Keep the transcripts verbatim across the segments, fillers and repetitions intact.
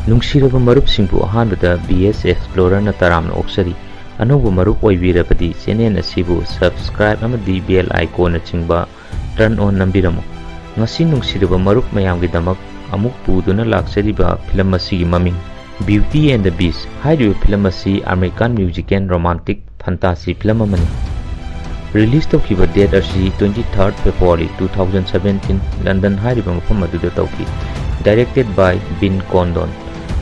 ꯅꯨꯡꯁꯤꯔꯕ ꯃꯔꯨꯞꯁꯤꯡꯕꯨ ꯑꯍꯥꯟꯕꯗ B S Explorer-ꯅ ꯇꯔꯥꯝꯅ ꯑꯣꯛꯆꯔꯤ꯫ ꯑꯅꯧꯕ ꯃꯔꯨꯞ ꯑꯣꯏꯕꯤꯔꯕꯗꯤ channel ꯑꯁꯤꯕꯨ subscribe ꯑꯃꯗꯤ bell icon-ꯅꯆꯤꯡꯕ turn on ꯅꯝꯕꯤꯔꯝꯃꯨ꯫ ꯉꯁꯤ ꯅꯨꯡꯁꯤꯔꯕ ꯃꯔꯨꯞ ꯃꯌꯥꯝꯒꯤꯗꯃꯛ ꯑꯃꯨꯛ ꯄꯨꯗꯨꯅ ꯂꯥꯛꯆꯔꯤꯕ film ꯑꯁꯤꯒꯤ ꯃꯃꯤꯡ Beauty and the Beast꯫ ꯍꯥꯏꯔꯤꯕ film ꯑꯁꯤ American musical romantic fantasy film ꯑꯃꯅꯤ꯫ Release ꯇꯧꯈꯤꯕ date ꯑꯁꯤ twenty third February two thousand seventeen, London ꯍꯥꯏꯔꯤꯕ ꯃꯐꯝ ꯑꯗꯨꯗ ꯇꯧꯈꯤ꯫ Directed by Ben Condon꯫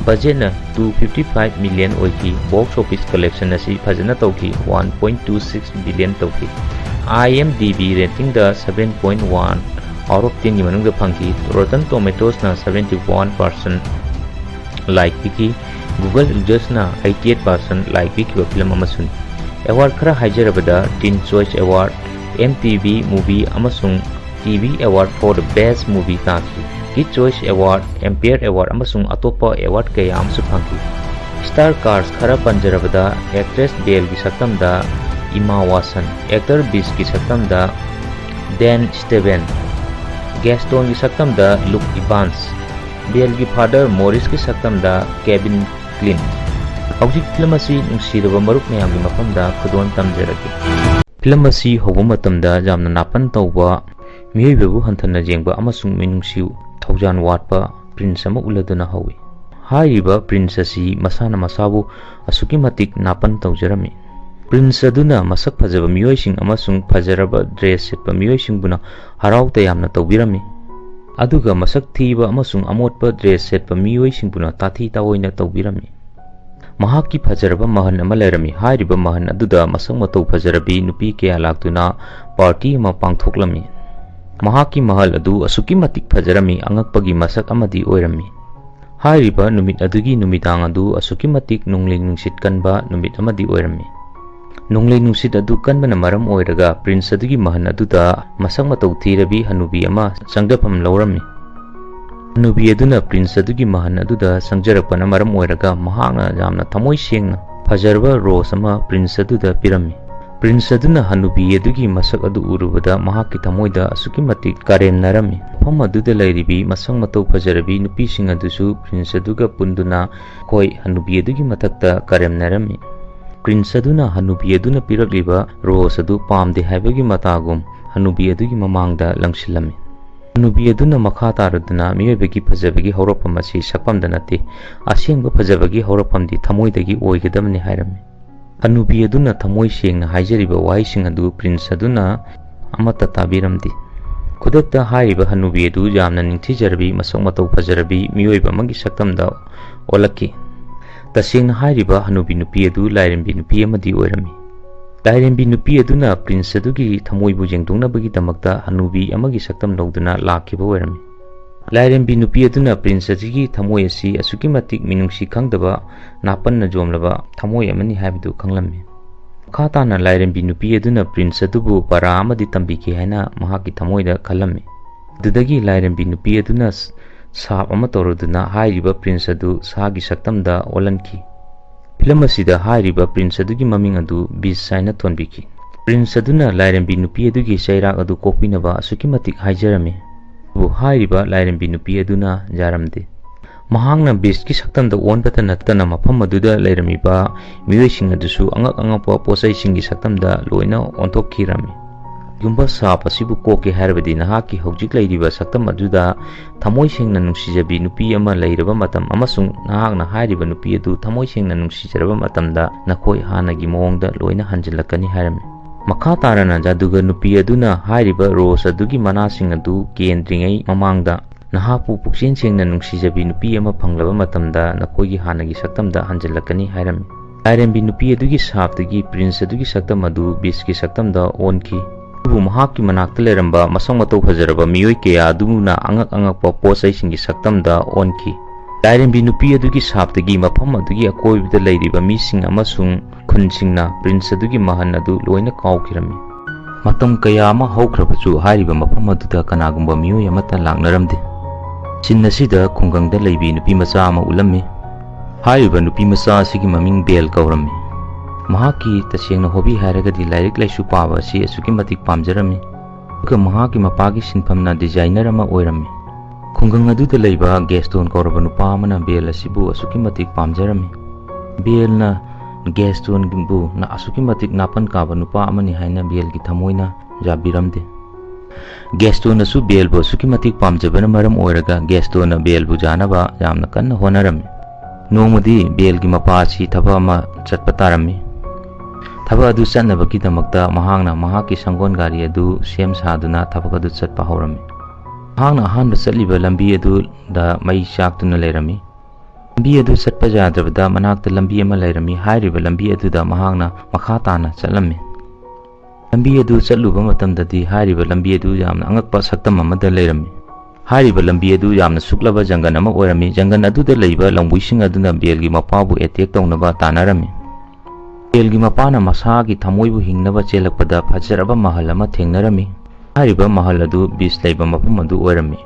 Budget-ꯅ two fifty five million ꯑꯣꯏꯈꯤ꯫ Box office collection ꯑꯁꯤ ꯐꯖꯅ ꯇꯧꯈꯤ, one point two six billion ꯇꯧꯈꯤ꯫ IMDb rating-ꯗ seven point one out of ten-ꯒꯤ ꯃꯅꯨꯡꯗ ꯐꯪꯈꯤ꯫ Rotten Tomatoes-ꯅ seventy one percent like ꯄꯤꯈꯤ꯫ Google users-ꯅ eighty eight percent like ꯄꯤꯈꯤꯕ film ꯑꯃꯁꯨꯅꯤ꯫ Award ꯈꯔ ꯍꯥꯏꯖꯔꯕꯗ, Teen Choice Award, MTV Movie ꯑꯃꯁꯨꯡ TV Award for the Best Movie ꯇꯥꯈꯤ꯫ Kids Choice Award, Empire Award ꯑꯃꯁꯨꯡ ꯑꯇꯣꯞꯄ award ꯀꯌꯥ ꯑꯃꯁꯨ ꯐꯪꯈꯤ꯫ Star cast ꯈꯔ ꯄꯟꯖꯔꯕꯗ, actress Belle-ꯒꯤ ꯁꯛꯇꯝꯗ Emma Watson, actor Beast-ꯀꯤ ꯁꯛꯇꯝꯗ Dan Stevens, Gaston-ꯒꯤ ꯁꯛꯇꯝꯗ Luke Evans, Belle-ꯒꯤ father Maurice-ꯀꯤ ꯁꯛꯇꯝꯗ Kevin Kline꯫ ꯍꯧꯖꯤꯛ film ꯑꯁꯤ ꯅꯨꯡꯁꯤꯔꯕ ꯃꯔꯨꯞ ꯃꯌꯥꯝꯒꯤ ꯃꯐꯝꯗ ꯈꯨꯗꯣꯜ ꯇꯝꯖꯔꯒꯦ꯫ Film ꯑꯁꯤ ꯍꯧꯕ ꯃꯇꯝꯗ ꯌꯥꯝꯅ ꯅꯥꯄꯟ ꯇꯧꯕ, ꯃꯤꯑꯣꯏꯕꯕꯨ ꯍꯟꯊꯅ ꯌꯦꯡꯕ ꯑꯃꯁꯨꯡ ꯃꯤꯅꯨꯡꯁꯤ ꯊꯧꯖꯥꯜ ꯋꯥꯠꯄ prince ꯑꯃ ꯎꯠꯂꯗꯨꯅ ꯍꯧꯏ꯫ ꯍꯥꯏꯔꯤꯕ prince ꯑꯁꯤ ꯃꯁꯥꯅ ꯃꯁꯥꯕꯨ ꯑꯁꯨꯛꯀꯤ ꯃꯇꯤꯛ ꯅꯥꯄꯟ ꯇꯧꯖꯔꯝꯃꯤ꯫ Prince ꯑꯗꯨꯅ ꯃꯁꯛ ꯐꯖꯕ ꯃꯤꯑꯣꯏꯁꯤꯡ ꯑꯃꯁꯨꯡ ꯐꯖꯔꯕ dress ꯁꯦꯠꯄ ꯃꯤꯑꯣꯏꯁꯤꯡꯕꯨꯅ ꯍꯔꯥꯎ ꯇꯌꯥꯝꯅ ꯇꯧꯕꯤꯔꯝꯃꯤ, ꯑꯗꯨꯒ ꯃꯁꯛ ꯊꯤꯕ ꯑꯃꯁꯨꯡ ꯑꯃꯣꯠꯄ dress ꯁꯦꯠꯄ ꯃꯤꯑꯣꯏꯁꯤꯡꯕꯨꯅ ꯇꯥꯊꯤ ꯇꯥꯑꯣꯏꯅ ꯇꯧꯕꯤꯔꯝꯃꯤ꯫ ꯃꯍꯥꯛꯀꯤ ꯐꯖꯔꯕ ꯃꯍꯜ ꯑꯃ ꯂꯩꯔꯝꯃꯤ꯫ ꯍꯥꯏꯔꯤꯕ ꯃꯍꯜ ꯑꯗꯨꯗ ꯃꯁꯛ ꯃꯇꯧ ꯐꯖꯔꯕꯤ ꯅꯨꯄꯤ ꯀꯌꯥ ꯂꯥꯛꯇꯨꯅ party ꯑꯃ ꯄꯥꯡꯊꯣꯛꯂꯝꯃꯤ꯫ ꯃꯍꯥꯛꯀꯤ ꯃꯍꯜ ꯑꯗꯨ ꯑꯁꯨꯛꯀꯤ ꯃꯇꯤꯛ ꯐꯖꯔꯝꯃꯤ, ꯑꯉꯛꯄꯒꯤ ꯃꯁꯛ ꯑꯃꯗꯤ ꯑꯣꯏꯔꯝꯃꯤ꯫ ꯍꯥꯏꯔꯤꯕ ꯅꯨꯃꯤꯠ ꯑꯗꯨꯒꯤ ꯅꯨꯃꯤꯗꯥꯡ ꯑꯗꯨ ꯑꯁꯨꯛꯀꯤ ꯃꯇꯤꯛ ꯅꯣꯡꯂꯩ ꯅꯨꯡꯁꯤꯠ ꯀꯟꯕ ꯅꯨꯃꯤꯠ ꯑꯃꯗꯤ ꯑꯣꯏꯔꯝꯃꯤ꯫ ꯅꯣꯡꯂꯩ ꯅꯨꯡꯁꯤꯠ ꯑꯗꯨ ꯀꯟꯕꯅ ꯃꯔꯝ ꯑꯣꯏꯔꯒ prince ꯑꯗꯨꯒꯤ ꯃꯍꯜ ꯑꯗꯨꯗ ꯃꯁꯛ ꯃꯇꯧ ꯊꯤꯔꯕꯤ ꯍꯅꯨꯕꯤ ꯑꯃ ꯆꯪꯖꯐꯝ ꯂꯧꯔꯝꯃꯤ꯫ ꯍꯅꯨꯕꯤ ꯑꯗꯨꯅ prince ꯑꯗꯨꯒꯤ ꯃꯍꯜ ꯑꯗꯨꯗ ꯆꯪꯖꯔꯛꯄꯅ ꯃꯔꯝ ꯑꯣꯏꯔꯒ ꯃꯍꯥꯛꯅ ꯌꯥꯝꯅ ꯊꯃꯣꯏ ꯁꯦꯡꯅ ꯐꯖꯔꯕ rose ꯑꯃ prince ꯑꯗꯨꯗ ꯄꯤꯔꯝꯃꯤ꯫ ꯄ꯭ꯔꯤꯟꯁ ꯑꯗꯨꯅ ꯍꯅꯨꯕꯤ ꯑꯗꯨꯒꯤ ꯃꯁꯛ ꯑꯗꯨ ꯎꯔꯨꯕꯗ ꯃꯍꯥꯛꯀꯤ ꯊꯃꯣꯏꯗ ꯑꯁꯨꯛꯀꯤ ꯃꯇꯤꯛ ꯀꯔꯦꯝꯅꯔꯝꯃꯤ꯫ ꯃꯐꯝ ꯑꯗꯨꯗ ꯂꯩꯔꯤꯕꯤ ꯃꯁꯛ ꯃꯇꯧ ꯐꯖꯔꯕꯤ ꯅꯨꯄꯤꯁꯤꯡ ꯑꯗꯨꯁꯨ ꯄ꯭ꯔꯤꯟꯁ ꯑꯗꯨꯒ ꯄꯨꯟꯗꯨꯅ ꯃꯈꯣꯏ ꯍꯅꯨꯕꯤ ꯑꯗꯨꯒꯤ ꯃꯊꯛꯇ ꯀꯔꯦꯝꯅꯔꯝꯃꯤ꯫ ꯄ꯭ꯔꯤꯟꯁ ꯑꯗꯨꯅ ꯍꯅꯨꯕꯤ ꯑꯗꯨꯅ ꯄꯤꯔꯛꯂꯤꯕ ꯔꯣꯁ ꯑꯗꯨ ꯄꯥꯝꯗꯦ ꯍꯥꯏꯕꯒꯤ ꯃꯇꯥꯒꯨꯝ ꯍꯅꯨꯕꯤ ꯑꯗꯨꯒꯤ ꯃꯃꯥꯡꯗ ꯂꯪꯁꯤꯜꯂꯝꯃꯤ꯫ ꯍꯅꯨꯕꯤ ꯑꯗꯨꯅ ꯃꯈꯥ ꯇꯥꯔꯗꯨꯅ ꯃꯤꯑꯣꯏꯕꯒꯤ ꯐꯖꯕꯒꯤ ꯍꯧꯔꯛꯐꯝ ꯑꯁꯤ ꯁꯛꯐꯝꯗ ꯅꯠꯇꯦ, ꯑꯁꯦꯡꯕ ꯐꯖꯕꯒꯤ ꯍꯧꯔꯛꯐꯝꯗꯤ ꯊꯃꯣꯏꯗꯒꯤ ꯑꯣꯏꯒꯗꯕꯅꯤ ꯍꯥꯏꯔꯝꯃꯤ꯫ ꯍꯅꯨꯕꯤ ꯑꯗꯨꯅ ꯊꯃꯣꯏ ꯁꯦꯡꯅ ꯍꯥꯏꯖꯔꯤꯕ ꯋꯥꯍꯩꯁꯤꯡ ꯑꯗꯨ ꯄ꯭ꯔꯤꯟꯁ ꯑꯗꯨꯅ ꯑꯃꯠꯇ ꯇꯥꯕꯤꯔꯝꯗꯦ꯫ ꯈꯨꯗꯛꯇ ꯍꯥꯏꯔꯤꯕ ꯍꯅꯨꯕꯤ ꯑꯗꯨ ꯌꯥꯝꯅ ꯅꯤꯡꯊꯤꯖꯔꯕꯤ, ꯃꯁꯛ ꯃꯇꯧ ꯐꯖꯔꯕꯤ ꯃꯤꯑꯣꯏꯕ ꯑꯃꯒꯤ ꯁꯛꯇꯝꯗ ꯑꯣꯜꯂꯛꯈꯤ꯫ ꯇꯁꯦꯡꯅ ꯍꯥꯏꯔꯤꯕ ꯍꯅꯨꯕꯤ ꯅꯨꯄꯤ ꯑꯗꯨ ꯂꯥꯏꯔꯦꯝꯕꯤ ꯅꯨꯄꯤ ꯑꯃꯗꯤ ꯑꯣꯏꯔꯝꯃꯤ꯫ ꯂꯥꯏꯔꯦꯝꯕꯤ ꯅꯨꯄꯤ ꯑꯗꯨꯅ ꯄ꯭ꯔꯤꯟꯁ ꯑꯗꯨꯒꯤ ꯊꯃꯣꯏꯕꯨ ꯌꯦꯡꯗꯣꯛꯅꯕꯒꯤꯗꯃꯛꯇ ꯍꯅꯨꯕꯤ ꯑꯃꯒꯤ ꯁꯛꯇꯝ ꯂꯧꯗꯨꯅ ꯂꯥꯛꯈꯤꯕ ꯑꯣꯏꯔꯝꯃꯤ꯫ ꯂꯥꯏꯔꯦꯝꯕꯤ ꯅꯨꯄꯤ ꯑꯗꯨꯅ ꯄ꯭ꯔꯤꯟꯁ ꯑꯁꯤꯒꯤ ꯊꯃꯣꯏ ꯑꯁꯤ ꯑꯁꯨꯛꯀꯤ ꯃꯇꯤꯛ ꯃꯤꯅꯨꯡꯁꯤ ꯈꯪꯗꯕ, ꯅꯥꯄꯟꯅ ꯌꯣꯝꯂꯕ ꯊꯃꯣꯏ ꯑꯃꯅꯤ ꯍꯥꯏꯕꯗꯨ ꯈꯪꯂꯝꯃꯤ꯫ ꯃꯈꯥ ꯇꯥꯅ ꯂꯥꯏꯔꯦꯝꯕꯤ ꯅꯨꯄꯤ ꯑꯗꯨꯅ ꯄ꯭ꯔꯤꯟꯁ ꯑꯗꯨꯕꯨ ꯄꯔꯥ ꯑꯃꯗꯤ ꯇꯝꯕꯤꯒꯦ ꯍꯥꯏꯅ ꯃꯍꯥꯛꯀꯤ ꯊꯃꯣꯏꯗ ꯈꯜꯂꯝꯃꯤ꯫ ꯑꯗꯨꯗꯒꯤ ꯂꯥꯏꯔꯦꯝꯕꯤ ꯅꯨꯄꯤ ꯑꯗꯨꯅ ꯁꯥꯞ ꯑꯃ ꯇꯧꯔꯗꯨꯅ ꯍꯥꯏꯔꯤꯕ ꯄ꯭ꯔꯤꯟꯁ ꯑꯗꯨ ꯁꯥꯒꯤ ꯁꯛꯇꯝꯗ ꯑꯣꯜꯍꯟꯈꯤ꯫ ꯐꯤꯂꯝ ꯑꯁꯤꯗ ꯍꯥꯏꯔꯤꯕ ꯄ꯭ꯔꯤꯟꯁ ꯑꯗꯨꯒꯤ ꯃꯃꯤꯡ ꯑꯗꯨ ꯕꯤꯁ ꯍꯥꯏꯅ ꯊꯣꯟꯕꯤꯈꯤ꯫ ꯄ꯭ꯔꯤꯟꯁ ꯑꯗꯨꯅ ꯂꯥꯏꯔꯦꯝꯕꯤ ꯅꯨꯄꯤ ꯑꯗꯨꯒꯤ ꯆꯩꯔꯥꯛ ꯑꯗꯨ ꯀꯣꯛꯄꯤꯅꯕ ꯑꯁꯨꯛꯀꯤ ꯃꯇꯤꯛ ꯍꯥꯏꯖꯔꯝꯃꯤ꯫ ꯑꯗꯨꯕꯨ ꯍꯥꯏꯔꯤꯕ ꯂꯥꯏꯔꯦꯝꯕꯤ ꯅꯨꯄꯤ ꯑꯗꯨꯅ ꯌꯥꯔꯝꯗꯦ꯫ ꯃꯍꯥꯛꯅ ꯕꯤꯁꯀꯤ ꯁꯛꯇꯝꯗ ꯑꯣꯟꯕꯇ ꯅꯠꯇꯅ ꯃꯐꯝ ꯑꯗꯨꯗ ꯂꯩꯔꯝꯃꯤꯕ ꯃꯤꯑꯣꯏꯁꯤꯡ ꯑꯗꯨꯁꯨ ꯑꯉꯛ ꯑꯉꯛꯄ ꯄꯣꯠꯆꯩꯁꯤꯡꯒꯤ ꯁꯛꯇꯝꯗ ꯂꯣꯏꯅ ꯑꯣꯟꯊꯣꯛꯈꯤꯔꯝꯃꯤ꯫ ꯀꯔꯤꯒꯨꯝꯕ ꯁꯥꯞ ꯑꯁꯤꯕꯨ ꯀꯣꯛꯀꯦ ꯍꯥꯏꯔꯕꯗꯤ ꯅꯍꯥꯛꯀꯤ ꯍꯧꯖꯤꯛ ꯂꯩꯔꯤꯕ ꯁꯛꯇꯝ ꯑꯗꯨꯗ ꯊꯃꯣꯏ ꯁꯦꯡꯅ ꯅꯨꯡꯁꯤꯖꯕꯤ ꯅꯨꯄꯤ ꯑꯃ ꯂꯩꯔꯕ ꯃꯇꯝ ꯑꯃꯁꯨꯡ ꯅꯍꯥꯛꯅ ꯍꯥꯏꯔꯤꯕ ꯅꯨꯄꯤ ꯑꯗꯨ ꯊꯃꯣꯏ ꯁꯦꯡꯅ ꯅꯨꯡꯁꯤꯖꯔꯕ ꯃꯇꯝꯗ ꯅꯈꯣꯏ ꯍꯥꯟꯅꯒꯤ ꯃꯑꯣꯡꯗ ꯂꯣꯏꯅ ꯍꯟꯖꯤꯜꯂꯛꯀꯅꯤ ꯍꯥꯏꯔꯝꯃꯤ꯫ ꯃꯈꯥ ꯇꯥꯔꯅ ꯖꯥꯗꯨꯒꯔ ꯅꯨꯄꯤ ꯑꯗꯨꯅ ꯍꯥꯏꯔꯤꯕ ꯔꯣꯁ ꯑꯗꯨꯒꯤ ꯃꯅꯥꯁꯤꯡ ꯑꯗꯨ ꯀꯦꯟꯗ꯭ꯔꯤꯉꯩ ꯃꯃꯥꯡꯗ ꯅꯍꯥꯛꯄꯨ ꯄꯨꯛꯆꯦꯜ ꯁꯦꯡꯅ ꯅꯨꯡꯁꯤꯖꯕꯤ ꯅꯨꯄꯤ ꯑꯃ ꯐꯪꯂꯕ ꯃꯇꯝꯗ ꯅꯈꯣꯏꯒꯤ ꯍꯥꯟꯅꯒꯤ ꯁꯛꯇꯝꯗ ꯍꯟꯖꯤꯜꯂꯛꯀꯅꯤ ꯍꯥꯏꯔꯝꯃꯤ꯫ ꯂꯥꯏꯔꯦꯝꯕꯤ ꯅꯨꯄꯤ ꯑꯗꯨꯒꯤ ꯁꯥꯞꯇꯒꯤ ꯄ꯭ꯔꯤꯟꯁ ꯑꯗꯨꯒꯤ ꯁꯛꯇꯝ ꯑꯗꯨ ꯕꯤꯁꯀꯤ ꯁꯛꯇꯝꯗ ꯑꯣꯟꯈꯤ꯫ ꯑꯗꯨꯕꯨ ꯃꯍꯥꯛꯀꯤ ꯃꯅꯥꯛꯇ ꯂꯩꯔꯝꯕ ꯃꯁꯛ ꯃꯇꯧ ꯐꯖꯔꯕ ꯃꯤꯑꯣꯏ ꯀꯌꯥ ꯑꯗꯨꯅ ꯑꯉꯛ ꯑꯉꯛꯄ ꯄꯣꯠ ꯆꯩꯁꯤꯡꯒꯤ ꯁꯛꯇꯝꯗ ꯑꯣꯟꯈꯤ꯫ ꯂꯥꯏꯔꯦꯝꯕꯤ ꯅꯨꯄꯤ ꯑꯗꯨꯒꯤ ꯁꯥꯞꯇꯒꯤ ꯃꯐꯝ ꯑꯗꯨꯒꯤ ꯑꯀꯣꯏꯕꯗ ꯂꯩꯔꯤꯕ ꯃꯤꯁꯤꯡ ꯑꯃꯁꯨꯡ ꯈꯨꯟꯁꯤꯡꯅ ꯄ꯭ꯔꯤꯟꯁ ꯑꯗꯨꯒꯤ ꯃꯍꯟ ꯑꯗꯨ ꯂꯣꯏꯅ ꯀꯥꯎꯈꯤꯔꯝꯃꯤ꯫ ꯃꯇꯝ ꯀꯌꯥ ꯑꯃ ꯍꯧꯈ꯭ꯔꯕꯁꯨ ꯍꯥꯏꯔꯤꯕ ꯃꯐꯝ ꯑꯗꯨꯗ ꯀꯅꯥꯒꯨꯝꯕ ꯃꯤꯑꯣꯏ ꯑꯃꯠꯇ ꯂꯥꯛꯅꯔꯝꯗꯦ꯫ ꯁꯤꯟ ꯑꯁꯤꯗ ꯈꯨꯡꯒꯪꯗ ꯂꯩꯕꯤ ꯅꯨꯄꯤ ꯃꯆꯥ ꯑꯃ ꯎꯠꯂꯝꯃꯤ꯫ ꯍꯥꯏꯔꯤꯕ ꯅꯨꯄꯤ ꯃꯆꯥ ꯑꯁꯤꯒꯤ ꯃꯃꯤꯡ ꯕꯦꯜ ꯀꯧꯔꯝꯃꯤ꯫ ꯃꯍꯥꯛꯀꯤ ꯇꯁꯦꯡꯅ ꯍꯣꯕꯤ ꯍꯥꯏꯔꯒꯗꯤ ꯂꯥꯏꯔꯤꯛ ꯂꯥꯏꯁꯨ ꯄꯥꯕ ꯑꯁꯤ ꯑꯁꯨꯛꯀꯤ ꯃꯇꯤꯛ ꯄꯥꯝꯖꯔꯝꯃꯤ꯫ ꯑꯗꯨꯒ ꯃꯍꯥꯛꯀꯤ ꯃꯄꯥꯒꯤ ꯁꯤꯟꯐꯝꯅ ꯗꯤꯖꯥꯏꯅꯔ ꯑꯃ ꯑꯣꯏꯔꯝꯃꯤ꯫ ꯈꯨꯡꯒꯪ ꯑꯗꯨꯗ ꯂꯩꯕ ꯒꯦꯁꯇꯣꯟ ꯀꯧꯔꯕ ꯅꯨꯄꯥ ꯑꯃꯅ ꯕꯦꯜ ꯑꯁꯤꯕꯨ ꯑꯁꯨꯛꯀꯤ ꯃꯇꯤꯛ ꯄꯥꯝꯖꯔꯝꯃꯤ꯫ ꯕꯦꯜꯅ ꯒꯦꯁꯇꯣꯟꯕꯨ ꯅ-, ꯑꯁꯨꯛꯀꯤ ꯃꯇꯤꯛ ꯅꯥꯄꯟ ꯀꯥꯕ ꯅꯨꯄꯥ ꯑꯃꯅꯤ ꯍꯥꯏꯅ ꯕꯦꯜꯒꯤ ꯊꯃꯣꯏꯅ ꯌꯥꯕꯤꯔꯝꯗꯦ꯫ ꯒꯦꯁꯇꯣꯟꯅꯁꯨ ꯕꯦꯜꯕꯨ ꯑꯁꯨꯛꯀꯤ ꯃꯇꯤꯛ ꯄꯥꯝꯖꯕꯅ ꯃꯔꯝ ꯑꯣꯏꯔꯒ ꯒꯦꯁꯇꯣꯟꯅ ꯕꯦꯜꯕꯨ ꯌꯥꯅꯕ ꯌꯥꯝꯅ ꯀꯟꯅ ꯍꯣꯠꯅꯔꯝꯃꯤ꯫ ꯅꯣꯡꯃꯗꯤ ꯕꯦꯜꯒꯤ ꯃꯄꯥ ꯑꯁꯤ ꯊꯕꯛ ꯑꯃ ꯆꯠꯄ ꯇꯥꯔꯝꯃꯤ꯫ ꯊꯕꯛ ꯑꯗꯨ ꯆꯠꯅꯕꯒꯤꯗꯃꯛꯇ ꯃꯍꯥꯛꯅ ꯃꯍꯥꯛꯀꯤ ꯁꯪꯒꯣꯜ ꯒꯥꯔꯤ ꯑꯗꯨ ꯁꯦꯝ ꯁꯥꯗꯨꯅ ꯊꯕꯛ ꯑꯗꯨ ꯆꯠꯄ ꯍꯧꯔꯝꯃꯤ꯫ ꯃꯍꯥꯛꯅ ꯑꯍꯥꯟꯕ ꯆꯠꯂꯤꯕ ꯂꯝꯕꯤ ꯑꯗꯨꯗ ꯃꯩ ꯆꯥꯛꯇꯨꯅ ꯂꯩꯔꯝꯃꯤ꯫ ꯂꯝꯕꯤ ꯑꯗꯨ ꯆꯠꯄ ꯌꯥꯗ꯭ꯔꯕꯗ ꯃꯅꯥꯛꯇ ꯂꯝꯕꯤ ꯑꯃ ꯂꯩꯔꯝꯃꯤ꯫ ꯍꯥꯏꯔꯤꯕ ꯂꯝꯕꯤ ꯑꯗꯨꯗ ꯃꯍꯥꯛꯅ ꯃꯈꯥ ꯇꯥꯅ ꯆꯠꯂꯝꯃꯤ꯫ ꯂꯝꯕꯤ ꯑꯗꯨ ꯆꯠꯂꯨꯕ ꯃꯇꯝꯗꯗꯤ ꯍꯥꯏꯔꯤꯕ ꯂꯝꯕꯤ ꯑꯗꯨ ꯌꯥꯝꯅ ꯑꯉꯛꯄ ꯁꯛꯇꯝ ꯑꯃꯗ ꯂꯩꯔꯝꯃꯤ꯫ ꯍꯥꯏꯔꯤꯕ ꯂꯝꯕꯤ ꯑꯗꯨ ꯌꯥꯝꯅ ꯁꯨꯛꯂꯕ ꯖꯪꯒꯜ ꯑꯃ ꯑꯣꯏꯔꯝꯃꯤ꯫ ꯖꯪꯒꯜ ꯑꯗꯨꯗ ꯂꯩꯕ ꯂꯝꯕꯨꯏꯁꯤꯡ ꯑꯗꯨꯅ ꯕꯦꯜꯒꯤ ꯃꯄꯥꯕꯨ ꯑꯦꯇꯦꯛ ꯇꯧꯅꯕ ꯇꯥꯟꯅꯔꯝꯃꯤ꯫ ꯕꯦꯜꯒꯤ ꯃꯄꯥꯅ ꯃꯁꯥꯒꯤ ꯊꯃꯣꯏꯕꯨ ꯍꯤꯡꯅꯕ ꯆꯦꯜꯂꯛꯄꯗ ꯐꯖꯔꯕ ꯃꯍꯜ ꯑꯃ ꯊꯦꯡꯅꯔꯝꯃꯤ꯫ ꯍꯥꯏꯔꯤꯕ ꯃꯍꯜ ꯑꯗꯨ ꯕꯤꯁ ꯂꯩꯕ ꯃꯐꯝ ꯑꯗꯨ ꯑꯣꯏꯔꯝꯃꯤ꯫